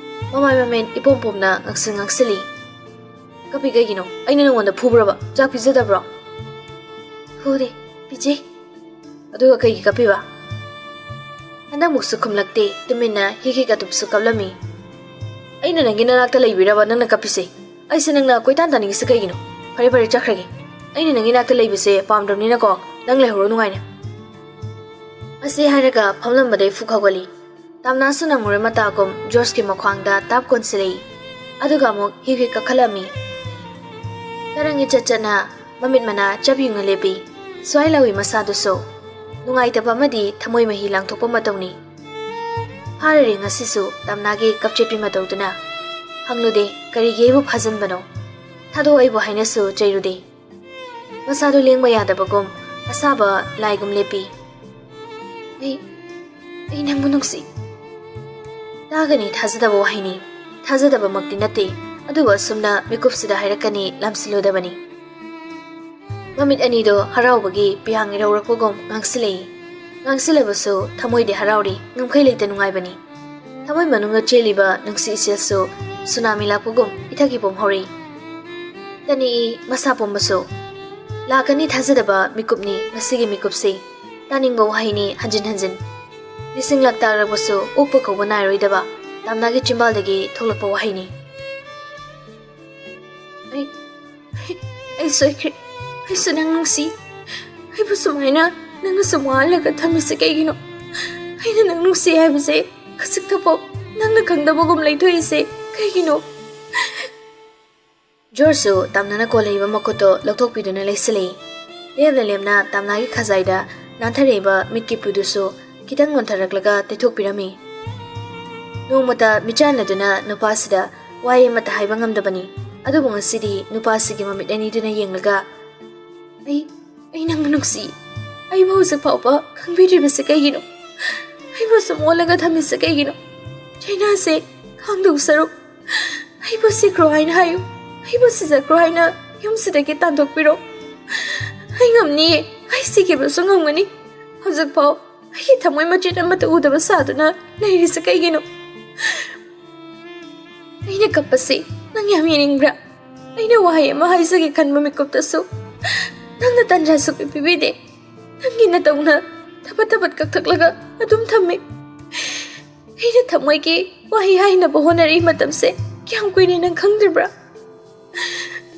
ꯃꯃꯥꯏ ꯃꯃꯤꯠ ꯏꯄꯣꯝ ꯄꯣꯝꯅ ꯉꯥꯡꯁꯤꯜ ꯉꯥꯡꯁꯤꯜꯂꯤ꯫ "ꯀꯞꯄꯤ ꯀꯩꯒꯤꯅꯣ? ꯑꯩꯅ ꯅꯉꯣꯟꯗ ꯐꯨꯕ꯭ꯔꯕ? ꯆꯥꯛ ꯄꯤꯖꯗꯕ꯭ꯔꯣ?" "ꯐꯨꯗꯦ, ꯄꯤꯖꯩ꯫" "ꯑꯗꯨꯒ ꯀꯩꯒꯤ ꯀꯞꯄꯤꯕ?" ꯍꯟꯗꯛꯃꯨꯛꯁꯨ ꯈꯨꯝꯂꯛꯇꯦ꯫ ꯇꯨꯃꯤꯟꯅ ꯍꯤꯛ ꯍꯤꯛ ꯑꯗꯨꯝꯁꯨ ꯀꯞꯂꯝꯃꯤ꯫ "ꯑꯩꯅ ꯅꯪꯒꯤ ꯅꯅꯥꯛꯇ ꯂꯩꯕꯤꯔꯕ ꯅꯪꯅ ꯀꯞꯄꯤꯁꯦ? ꯑꯩꯁꯦ ꯅꯪꯅ ꯀꯣꯏꯇꯥꯟ ꯇꯥꯅꯤꯡꯉꯤꯁꯦ ꯀꯩꯒꯤꯅꯣ? ꯐꯔꯦ ꯐꯔꯦ, ꯆꯠꯈ꯭ꯔꯒꯦ꯫ ꯑꯩꯅ ꯅꯪꯒꯤ ꯅꯥꯛꯇ ꯂꯩꯕꯁꯦ ꯄꯥꯝꯗ꯭ꯔꯕꯅꯤꯅꯀꯣ, ꯅꯪ ꯂꯩꯍꯧꯔꯣ ꯅꯨꯡꯉꯥꯏꯅ"꯫ ꯑꯁꯤ ꯍꯥꯏꯔꯒ ꯐꯝꯂꯝꯕꯗꯩ ꯐꯨꯛ ꯍꯧꯒꯠꯂꯤ꯫ ꯇꯥꯝꯅꯥꯁꯨ ꯅꯪꯉꯨꯔ ꯃꯇꯥꯒꯨꯝ ꯖꯣꯔꯖꯀꯤ ꯃꯈ꯭ꯋꯥꯡꯗ ꯇꯥꯞ ꯀꯣꯟꯁꯤꯜꯂꯛꯏ꯫ ꯑꯗꯨꯒ ꯑꯃꯨꯛ ꯍꯤꯛ ꯍꯤꯛ ꯀꯛꯈꯠꯂꯝꯃꯤ꯫ ꯇꯔꯪ ꯏꯆꯠ ꯆꯠꯅ ꯃꯃꯤꯠ ꯃꯅꯥ ꯆꯞ ꯌꯨꯡꯅ ꯂꯦꯞꯄꯤ꯫ ꯁ꯭ꯋꯥꯏ ꯂꯥꯎꯏ ꯃꯁꯥꯗꯨꯁꯨ꯫ ꯅꯨꯡꯉꯥꯏꯇꯕ ꯑꯃꯗꯤ ꯊꯃꯣꯏ ꯃꯍꯤ ꯂꯥꯡꯊꯣꯛꯄ ꯃꯇꯧꯅꯤ꯫ ꯐꯥꯔꯔꯦ ꯉꯁꯤꯁꯨ ꯇꯥꯝꯅꯥꯒꯤ ꯀꯞꯆꯦꯠꯄꯤ ꯃꯇꯧꯗꯨꯅ꯫ ꯍꯪꯂꯨꯗꯦ, ꯀꯔꯤꯒꯤ ꯑꯩꯕꯨ ꯐꯥꯖꯤꯟꯕꯅꯣ? ꯊꯥꯗꯣꯛꯑꯣ ꯑꯩꯕꯨ ꯍꯥꯏꯅꯁꯨ ꯆꯩꯔꯨꯗꯦ꯫ ꯃꯁꯥꯗꯨ ꯂꯦꯡꯕ ꯌꯥꯗꯕꯒꯨꯝ ꯑꯁꯥꯕ ꯂꯥꯏꯒꯨꯝ ꯂꯦꯞꯄꯤ꯫ "ꯑꯩ, ꯑꯩ ꯅꯪꯕꯨ ꯅꯨꯡꯁꯤ"꯫ ꯇꯥꯒꯅꯤ ꯊꯥꯖꯗꯕ ꯋꯥꯍꯩꯅꯤ꯫ ꯊꯥꯖꯗꯕꯃꯛꯇꯤ ꯅꯠꯇꯦ, ꯑꯗꯨꯕꯨ ꯑꯁꯨꯝꯅ ꯃꯤꯀꯨꯞꯁꯤꯗ ꯍꯥꯏꯔꯛꯀꯅꯤ ꯂꯥꯝꯁꯤꯜꯂꯨꯗꯕꯅꯤ꯫ ꯃꯃꯤꯠ ꯑꯅꯤꯗꯣ ꯍꯔꯥꯎꯕꯒꯤ ꯄꯤꯌꯥꯡ ꯏꯔꯧꯔꯛꯄꯒꯨꯝ ꯉꯥꯡꯁꯤꯜꯂꯛꯏ꯫ ꯉꯥꯡꯁꯤꯜꯂꯕꯁꯨ ꯊꯃꯣꯏꯗꯤ ꯍꯔꯥꯎꯔꯤ, ꯉꯝꯈꯩ ꯂꯩꯇ ꯅꯨꯡꯉꯥꯏꯕꯅꯤ꯫ ꯊꯃꯣꯏ ꯃꯅꯨꯡꯗ ꯆꯦꯜꯂꯤꯕ ꯅꯨꯡꯁꯤ ꯏꯆꯦꯜꯁꯨ ꯁꯨꯅꯥꯃꯤ ꯂꯥꯛꯄꯒꯨꯝ ꯏꯊꯛ ꯏꯄꯣꯝ ꯍꯧꯔꯛꯏ꯫ ꯇꯅꯤꯛꯏ ꯃꯁꯥ ꯄꯨꯝꯕꯁꯨ꯫ ꯂꯥꯛꯀꯅꯤ ꯊꯥꯖꯗꯕ ꯃꯤꯀꯨꯞꯅꯤ ꯉꯁꯤꯒꯤ ꯃꯤꯀꯨꯞꯁꯤ꯫ ꯇꯥꯅꯤꯡꯕ ꯋꯥꯍꯩꯅꯤ ꯍꯟꯖꯤꯟ ꯍꯟꯖꯤꯟ꯫ ꯂꯤꯁꯤꯡ ꯂꯥꯛ ꯇꯥꯛꯂꯕꯁꯨ ꯑꯣꯛꯄ ꯀꯧꯕ ꯅꯥꯏꯔꯣꯏꯗꯕ ꯇꯥꯝꯅꯥꯒꯤ ꯆꯤꯝꯕꯥꯜꯗꯒꯤ ꯊꯣꯛꯂꯛꯄ ꯋꯥꯍꯩꯅꯤ꯫ "ꯑꯩ, ꯑꯩ, ꯑꯩ ꯁꯣꯏꯈ꯭ꯔꯦ꯫ ꯑꯩꯁꯨ ꯅꯪ ꯅꯨꯡꯁꯤ꯫ ꯑꯩꯕꯨ ꯁꯨꯃꯥꯏꯅ ꯅꯪꯅ ꯁꯨꯝ ꯋꯥꯍꯜꯂꯒ ꯊꯝꯃꯤꯁꯦ ꯀꯩꯒꯤꯅꯣ? ꯑꯩꯅ ꯅꯪ ꯅꯨꯡꯁꯤ ꯍꯥꯏꯕꯁꯦ ꯈꯖꯤꯛꯇꯐꯥꯎ ꯅꯪꯅ ꯈꯪꯗꯕꯒꯨꯝ ꯂꯩꯊꯣꯛꯏꯁꯦ ꯀꯩꯒꯤꯅꯣ?" ꯖꯣꯔꯖꯁꯨ ꯇꯥꯝꯅꯥꯅ ꯀꯣꯜꯂꯛꯏꯕ ꯃꯈꯨꯠꯇꯣ ꯂꯧꯊꯣꯛꯄꯤꯗꯨꯅ ꯂꯩꯁꯤꯜꯂꯛꯏ꯫ ꯂꯦꯝꯅ ꯂꯦꯝꯅ ꯇꯥꯝꯅꯥꯒꯤ ꯈꯖꯥꯏꯗ ꯅꯥꯟꯊꯔꯛꯏꯕ ꯃꯤꯠꯀꯤ ꯄꯨꯗꯨꯁꯨ ꯈꯤꯇꯪ ꯅꯣꯟꯊꯔꯛꯂꯒ ꯇꯩꯊꯣꯛꯄꯤꯔꯝꯃꯤ꯫ ꯅꯣꯡꯃꯇ ꯃꯤꯠꯆꯥꯟꯅꯗꯨꯅ ꯅꯨꯄꯥꯁꯤꯗ ꯋꯥꯍꯩ ꯑꯃꯠꯇ ꯍꯥꯏꯕ ꯉꯝꯗꯕꯅꯤ꯫ ꯑꯗꯨꯕꯨ ꯉꯁꯤꯗꯤ ꯅꯨꯄꯥꯁꯤꯒꯤ ꯃꯃꯤꯠ ꯑꯅꯤꯗꯨꯅ ꯌꯦꯡꯂꯒ, "ꯑꯩ, ꯑꯩ ꯅꯪꯕꯨ ꯅꯨꯡꯁꯤ꯫ ꯑꯩꯕꯨ ꯍꯧꯖꯤꯛ ꯐꯥꯎꯕ ꯈꯪꯕꯤꯗ꯭ꯔꯤꯕꯁꯤ ꯀꯩꯒꯤꯅꯣ? ꯑꯩꯕꯨ ꯁꯨꯝ ꯑꯣꯜꯂꯒ ꯊꯝꯃꯤꯁꯤ ꯀꯩꯒꯤꯅꯣ? ꯆꯩꯅꯥꯁꯦ ꯈꯥꯡꯗꯧ ꯁꯔꯨꯛ ꯑꯩꯕꯨ ꯁꯤꯈ꯭ꯔꯣ ꯍꯥꯏꯅ ꯍꯥꯏꯌꯨ꯫ ꯑꯩꯕꯨ ꯁꯤꯖꯈ꯭ꯔꯣ ꯍꯥꯏꯅ ꯌꯨꯝꯁꯤꯗꯒꯤ ꯇꯥꯟꯊꯣꯛꯄꯤꯔꯣ꯫ ꯑꯩ ꯉꯝꯅꯤꯌꯦ꯫ ꯑꯩ ꯁꯤꯈꯤꯕꯁꯨ ꯉꯝꯒꯅꯤ꯫ ꯍꯧꯖꯤꯛꯐꯥꯎ ꯑꯩꯒꯤ ꯊꯃꯣꯏ ꯃꯆꯦꯠ ꯑꯃꯠꯇ ꯎꯗꯕ ꯁꯥꯗꯨꯅ ꯂꯩꯔꯤꯁꯤ ꯀꯩꯒꯤꯅꯣ? ꯑꯩꯅ ꯀꯞꯄꯁꯤ ꯅꯪ ꯌꯥꯝ ꯌꯦꯡꯅꯤꯡꯕ꯭ꯔꯥ? ꯑꯩꯅ ꯋꯥꯍꯩ ꯑꯃ ꯍꯥꯏꯖꯒꯦ ꯈꯟꯕ ꯃꯤꯀꯨꯞꯇꯁꯨ ꯅꯪꯅ ꯇꯟꯖꯥ ꯁꯨꯛꯄꯤ ꯄꯤꯕꯤꯗꯦ꯫ ꯅꯪꯒꯤ ꯅꯇꯧꯅ ꯊꯕꯠ ꯊꯕꯠ ꯀꯛꯊꯛꯂꯒ ꯑꯗꯨꯝ ꯊꯝꯃꯤ꯫ ꯑꯩꯅ ꯊꯃꯣꯏꯒꯤ ꯋꯥꯍꯩ ꯍꯥꯏꯅꯕ ꯍꯣꯠꯅꯔꯤ ꯃꯇꯝꯁꯦ ꯀꯌꯥꯝ ꯀꯨꯏꯔꯦ ꯅꯪ ꯈꯪꯗ꯭ꯔꯤꯕ꯭ꯔꯥ?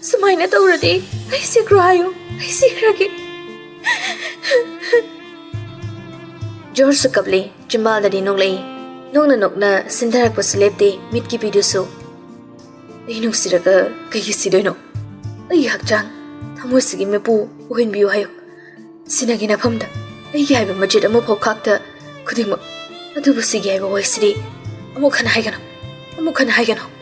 ꯁꯨꯃꯥꯏꯅ ꯇꯧꯔꯗꯤ ꯑꯩ ꯁꯤꯈ꯭ꯔꯣ ꯍꯥꯏꯌꯨ, ꯑꯩ ꯁꯤꯈ꯭ꯔꯒꯦ꯫ ꯖꯣꯔꯖꯁꯨ ꯀꯞꯂꯤ, ꯆꯤꯝꯕꯥꯜꯗꯗꯤ ꯅꯣꯛꯂꯛꯏ꯫ ꯅꯣꯛꯅ ꯅꯣꯛꯅ ꯁꯤꯟꯊꯔꯛꯄꯁꯨ ꯂꯦꯞꯇꯦ, ꯃꯤꯠꯀꯤ ꯄꯤꯗꯨꯁꯨ꯫ ꯑꯩ ꯅꯨꯡꯁꯤꯔꯒ ꯀꯩꯒꯤ ꯁꯤꯗꯣꯏꯅꯣ? ꯑꯩꯒꯤ ꯍꯛꯆꯥꯡ, ꯊꯃꯣꯏꯁꯤꯒꯤ ꯃꯄꯨ ꯑꯣꯏꯍꯟꯕꯤꯌꯨ ꯍꯥꯏꯌꯨ꯫ ꯁꯤꯅꯒꯤ ꯅꯐꯝꯗ ꯑꯩꯒꯤ ꯍꯥꯏꯕ ꯃꯆꯦꯠ ꯑꯃꯐꯥꯎ ꯈꯥꯛꯇ ꯈꯨꯗꯤꯡꯃꯛ꯫ ꯑꯗꯨꯕꯨ ꯁꯤꯒꯦ ꯍꯥꯏꯕ ꯋꯥꯍꯩꯁꯤꯗꯤ ꯑꯃꯨꯛ ꯍꯟꯅ ꯍꯥꯏꯒꯅꯨ, ꯑꯃꯨꯛ ꯍꯟꯅ ꯍꯥꯏꯒꯅꯨ꯫